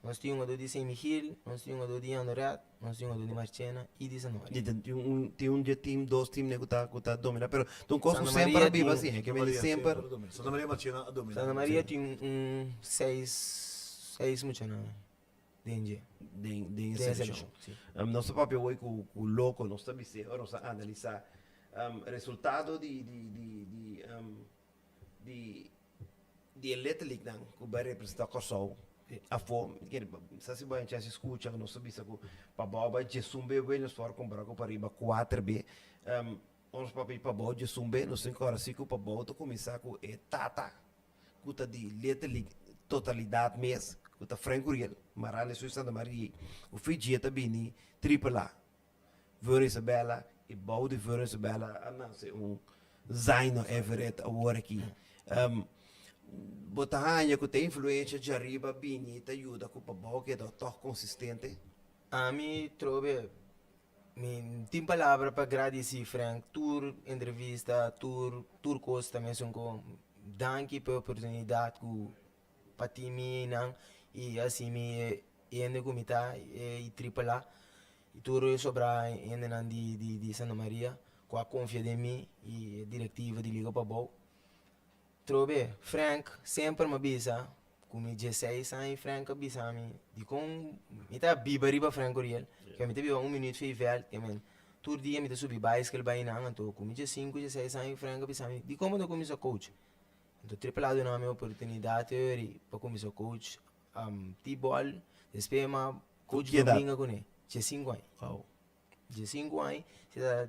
Nos tin hungadó di San Miguel, nos tin hungadó di Jandoret, nos tin hungadó di Marchena i di Santa Maria. Di tin un tin un dje team, dos team ne ku ta ku ta domina, pero ta un kos ku semper a biba así, ke mende semper. Santa Maria i Marchena a domina. Santa Maria tin un seis seis muchanan den dje. Den den e selekshon. Si. Nos ta papia awor ku ku loko nos ta bis'é ora nos ta analisá resultado di di di di di di e Little League nan ku bai representá Kòrsou afó. Mi kere sa si bo a chèns di skucha ku nos ta bisa ku pabou bai djesun be Williamsport kompará ku pariba kuater be. Ora nos papia di pabou djesun be nos tin ku ora si ku pabou ta kuminsá ku e tata ku ta di Little League totalidat mes ku ta Frank Curiel mará na su Santa Maria ku Fiji ta bini triple A. Vero Isabella i bou di Vero Isabella a nase un Zaino Everett awor aki. Bo ta haña ku ta influensha djariba bini ta yuda ku pa bou keda tòg konsistente? Ami trobe mi tin palabra pa gradisi Frank tur entrevista tur tur kos ta mesun ku danki pa e oportunidat ku pa tin mi einan i hasi mi e hende ku mi ta i triple A i tur e sobrá hendenan di di di Santa Maria ku a konfia den mi i e direktiva di Liga Pabou. Trobe, Frank semper mi a bisa ku mi dieseis aña i Frank a bisa mi dikon mi ta biba riba Frank Curiel, ke mi ta biba un minuut for e vèlt ke men tur dia mi ta subi baiskel bai einan anto ku mi diesinku dieseis aña Frank a bisa mi dikon bo no kuminsá coach? Anto Triple A duna mi oportunidat eri pa kuminsá coach. T-ball, despues m'a coach Ki edat? Dominga kuné, diesinku aña. Wow. Diesinku aña, si ta,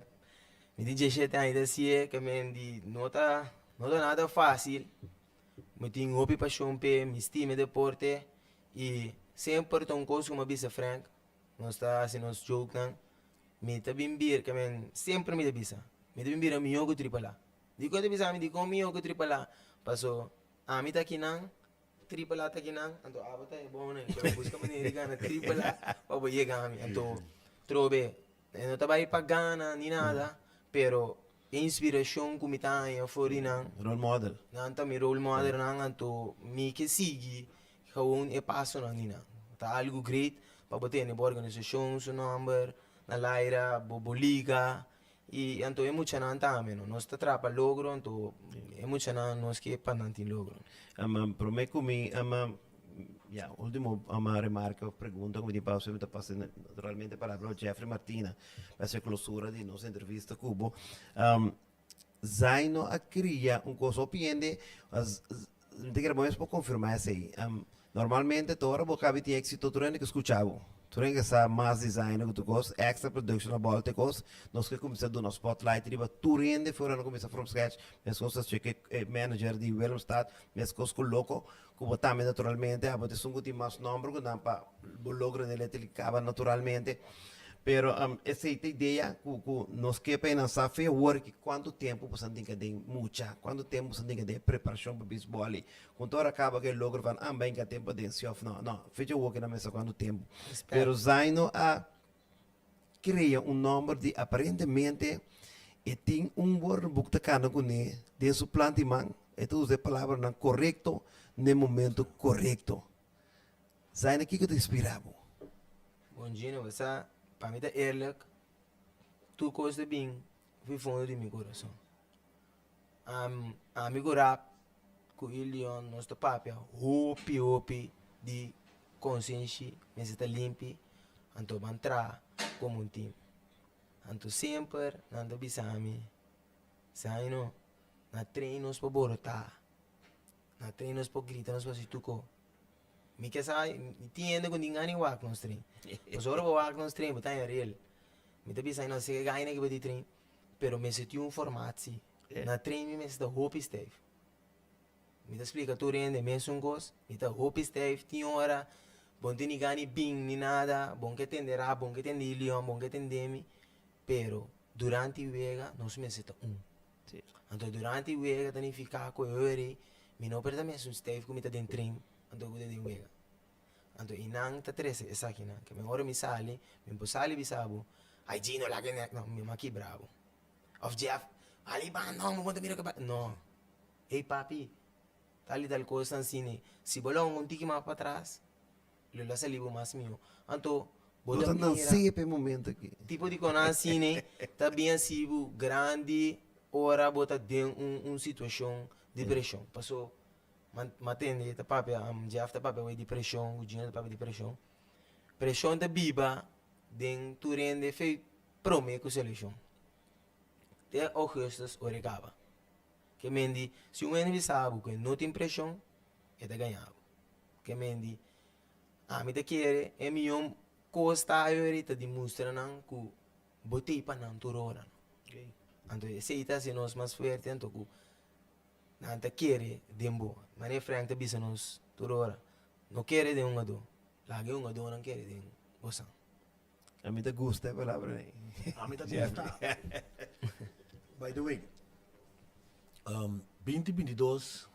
mi tin diesshete aña ta hasié, ke men di no ta, no ta nada fásil, mi tin hopi pashon p'e, mi stima e deporte i semper ta un kos ku mi a bisa Frank, nos ta hasi nos jokenan, mi ta bin bira, ke men semper mi ta bisa, mi ta bin bira mihó ku Tripalá. Dikon e ta bisa mi dikon mihó ku Tripalá? Paso ami ta akinan, Tripalá ta akinan, anto abo ta e bon ei, pero buska manera di gana Tripalá pa bo yega ami. Anto trobe e no ta bai pa gana ni nada, pero e inspirashon ku mi ta haña for di nan. Role model. Nan ta mi role modelnan, anto mi ke sigui gewoon e pasonan di nan. Ta algu great pa bo tene bo organisashon su nòmber na laira, bo bo liga i anto e muchanan tambe no. Nos ta traha pa logro anto e muchanan nos ke pa nan tin logro. Ama prome ku mi ama ya ultimo ama remarke of pregunta ku mi tin pa mi ta pasa naturalmente palabra pa Jeffrey Martina pa hasi e klosura di nos entrevista ku bo. Zaino a kria un kos hopi hende mi ta kere bo mes por konfirmá esei. Normalmente ta ora bo kabi tin éksito tur hende ke skucha bo. Tur hende ke sa mas di Zaino ku tur kos, extra production a bòlta e kos. Nos ke kuminsá duna spotlight riba tur hende for ora no kuminsá from scratch. Meskos ta cheke e manager di Willemstad, meskos ku Loko, ku bo tambe naturalmente abo ta esun ku tin mas nòmber ku nan pa bo logra den letra di kaba naturalmente. Pero esei ta idea ku ku nos ke pa e nan sa fe awor ki kuantu tempu bo san tin ka den mucha, kuantu tempu bo san tin ka den e preparashon pa beisbòl ei. Ku tur a kaba ku e logro van ah bai ka tempu aden si òf no. No, fecha awor ke nan mester kuantu tempu. Pero Zaino a krea un nòmber di aparentemente e tin un woordenboek ta kana kuné den su plan di man, e ta usa e palabranan korekto n'e momento korekto. Zaina kiko ta inspirá bo? Bon Gino, bo sa, pa mi ta eerlijk, tur kos ta bin fi fondo di mi kurason. Ami ku Rap ku Ilion nos ta papia hopi hopi di konsenshi mester ta limpi anto ban traha komo un tim. Anto semper nan ta bisa mi, Zaino, na train nos por borotá, na train nos por grita, nos por hasi tur kos. Mi ke sa, mi tin hende ku tin gana di wak nos train. Pasobra ora bo wak nos train bo ta haña rel. Mi ta bisa no si e gaina ki bo tin train. Pero mester tin un formaat si. Na train mi mester ta hopi stijf. Mi ta splika tur hende mesun kos, mi ta hopi stijf, tin ora bo no tin ni gana di bin ni nada, bo no ke tende rap, bo no ke tende Ilion, bo no ke tende mi, pero durante wega nos mester ta un. Anto durante wega ta nifiká ku e ora ei mi no por ta mesun stijf ku mi ta den train anto ku ta den wega. Anto i nan ta trese esakinan. Ke men ora mi sali, mi por sali bisa bo, Ay Gino laga e nek no, mi a kibra bo. Of Jeff, ali ban no, mi bo ta mira ke ba. No. Ey papi, tal i tal kos nan sini. Si bo longa un tiki mas patras, lo la sali bo mas miho. Anto bo Bo ta ta mira. nanse pa e momento aki. Tipo di konan asina ta bin hasi bo grandi ora bo ta den un un situashon di preshon. Paso Ma tende ta papia, Jeff ta papia di preshon, Gina ta papia di preshon. Preshon ta biba den tur hende fe prome ku selekshon. Te augustus ora e kaba. Ke men di si un hende bisa bo ku e no tin preshon, e ta gaña bo. Ke men di ami ta kere e miyon kos ta ayori ta di mustra nan ku bo t'ei pa nan tur ora. Anto esei ta hasi nos mas fuerte anto ku Nan ta kere den bo. Manera Frank ta bisa nos tur ora, No kere den un adó, laga e un adónan kere den bosan. Ami ta gusta e palabra ei. Ami ta gusta. By the way, binti 22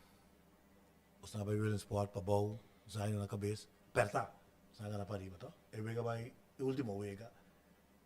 nos a bai Williamsport pa bou, Zion na kabes, pèrtá, nos a gana pariba to. E wega bai e ultimo wega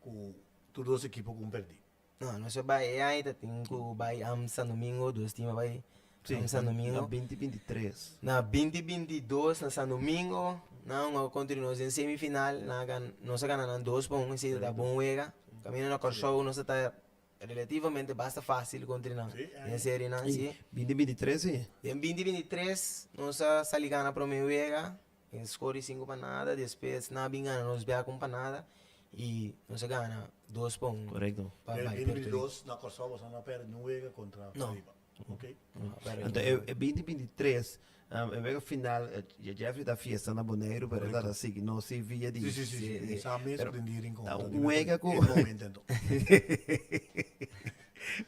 ku tur dos ekipo ku un pèrdí. No, nos a bai e aña ta tin ku bai am San Domingo, dos team a bai am San Domingo. Na binti binti tres. Na binti binti dos na San Domingo, nan a kontra nos den semifinal, nan a gana, nos a gana nan dos pa un, esei ta bon wega. Kaminda na Kòrsou nos a ta relativamente basta fásil kontra nan den serienan, si. Binti binti tres si. Den binti binti tres nos a sali gana promé wega. E score di sinku pa nada, despues nan a bin gana nos bek un pa nada y nos a gana dos pa un. Correcto. Pa E bai binti Puerto binti Rico. dos na Kòrsou boso no a pèrdè niun wega kontra No. Pariba. Ok. No a pèrdè Anto niun e binti binti tres. E wega final, Jeffrey ta fiesta na Boneiru, pero e ta sigui nos si via di. Si, si, si, si. Sa mes ku den di Rincon. Ta un wega ku. E momento anto.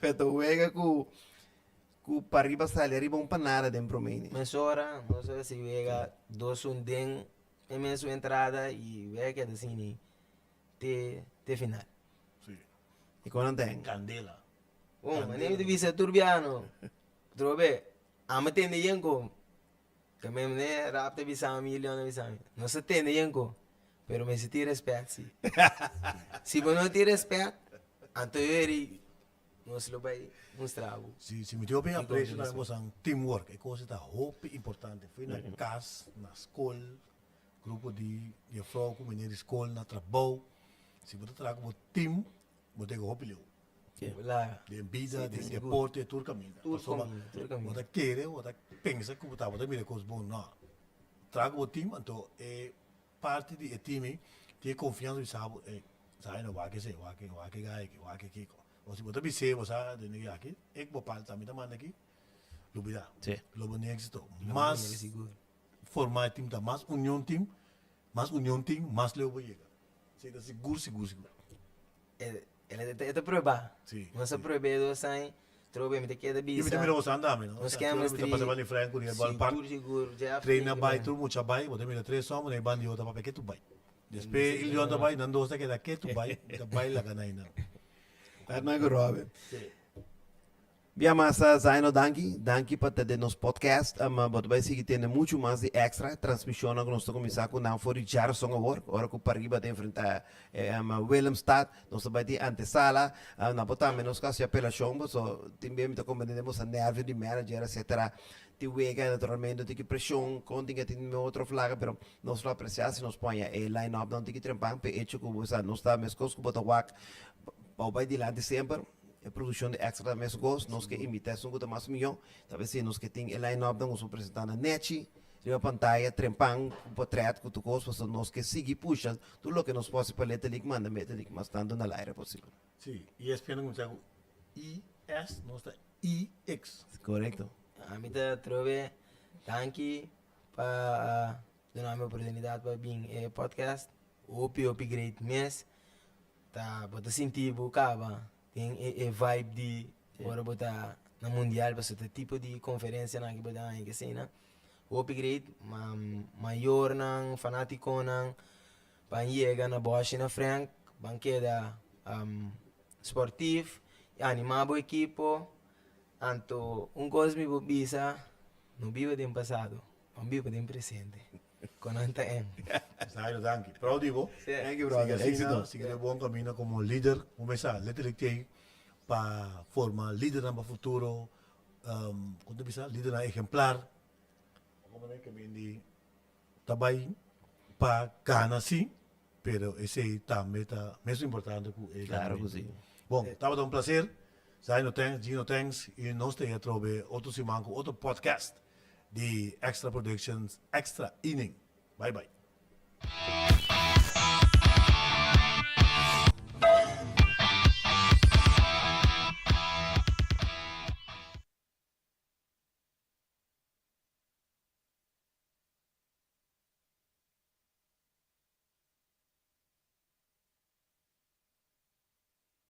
Pero ta un wega ku ku pariba sali ariba un panada den prome inning. Mesora nos a recibi wega dos un den e mesun entrada y wega keda asina te te final. Si. Y kon nan ten? Candela. Bon, manera mi ta bisa tur biaha Trobe, ami tende yen ko, ke me mne Rap ta bisa mi, Leon ta bisa mi, nos ta tende yen ko, pero mester tin respet si. Si bo no tin respet, anto yo eri nos lo bai mustra bo. Si, si mi tin hopi aprecio tambe bosan teamwork, e cosa ta hopi importante, fui na cas, na scol, grupo di juffrouw cu meneer di scol, na trabou, si bo ta traha cu bo team, Bo ta hopi leu. Den bida, den deporte, tur kaminda. Pasobra bo ta kere, bo ta pensa ku bo ta mira kos bon. No. Traha ku bo tim, anto e parti di e tim ei tin e konfiansa di sa bo, ey, sa no wak esei, wak wak e gai aki, wak e kiko. O si bo ta bis'é, bo sa den e aki, e ku bo palta mi ta manda aki, lubida. Lo bo ni éksito. Mas forma e tim ta, mas union tin, mas union tin, mas leu bo yega. Esei ta sigur, sigur, sigur. E, e ta prueba. Si. Nos a prueba e dos aña, trobe mi ta keda bisa. I mi ta mira boso anda ami, no? Nos chemistry. Mi ta pasa banda di Frank ku di e ballpark. Sigur, sigur. Jeff. Train a bai, tur mucha bai, bo ta mira tres hòmber na e banda di otro papia ketu bai. Despues Ilion ta bai, nan dos ta keda ketu bai, mi ta bai laga nan einan. Hernan ku Robin. Bia masa Zaino danki, danki pa ta den nos podcast. Bo ta bai sigui tende muchu mas di extra transmisionnan ku nos ta kuminsá ku nan for di djaruson awor, ora ku Pariba ta enfrentá Willemstad. Nos ta bai tin antesala, nan por tambe nos ka hasi apelashon paso tin bia mi ta komprende den boso nervio di manager etcetera. Tin wega naturalmente tin ki preshon kon tin ke tin otro flaga pero nos lo apresiá si nos poña e line up nan tin ki trempan p'e echo ku bo sa nos ta meskos ku bo ta wak pa bo bai dilanti semper. E produccion di extra ta mes gos, nos ke invita esun ku ta mas mihó, ta besi nos ke tin e line up nan ku presenta na nechi riba pantaya trempan ku potret ku tur kos pasobra nos ke sigui pusha tur loke nos por hasi pa Little League manda Little League mas tantu na laire posibel. Sí, ESPN a kuminsá ku ES, nos ta EX. Korekto. Ami ta trobe danki pa duna mi oportunidat pa bin e podcast. Hopi hopi great mes. Ta bo ta sinti bo kaba den e e vibe di ora bo ta na mundial pasobra ta tipo di konferensianan ki bo ta haña k'eseinan. Hopi great, ma mayornan, fanatikonan ban yega na Boshi na Frank, ban keda sportif, anima bo ekipo. Anto un kos mi por bisa, no biba den pasado, ban biba den presente. Con nan ta en. Zairo danki. Proud di bo. Sí. Thank you brother. Sigui Éxito. asina, sigui den bon camino como lider. Bo mesa letterlijk tei pa forma lidernan pa futuro. Um, con ta bisa? Lidernan ejemplar. Como nan ke bindi ta bai pa gana si, pero esei tambe ta mes importante cu e Claro cu si. Bon, tabata un placer. Zaino thanks, Gino thanks y nos ta atrobe otro siman cu otro podcast. Di Extra Productions Extra Inning. Bye bye.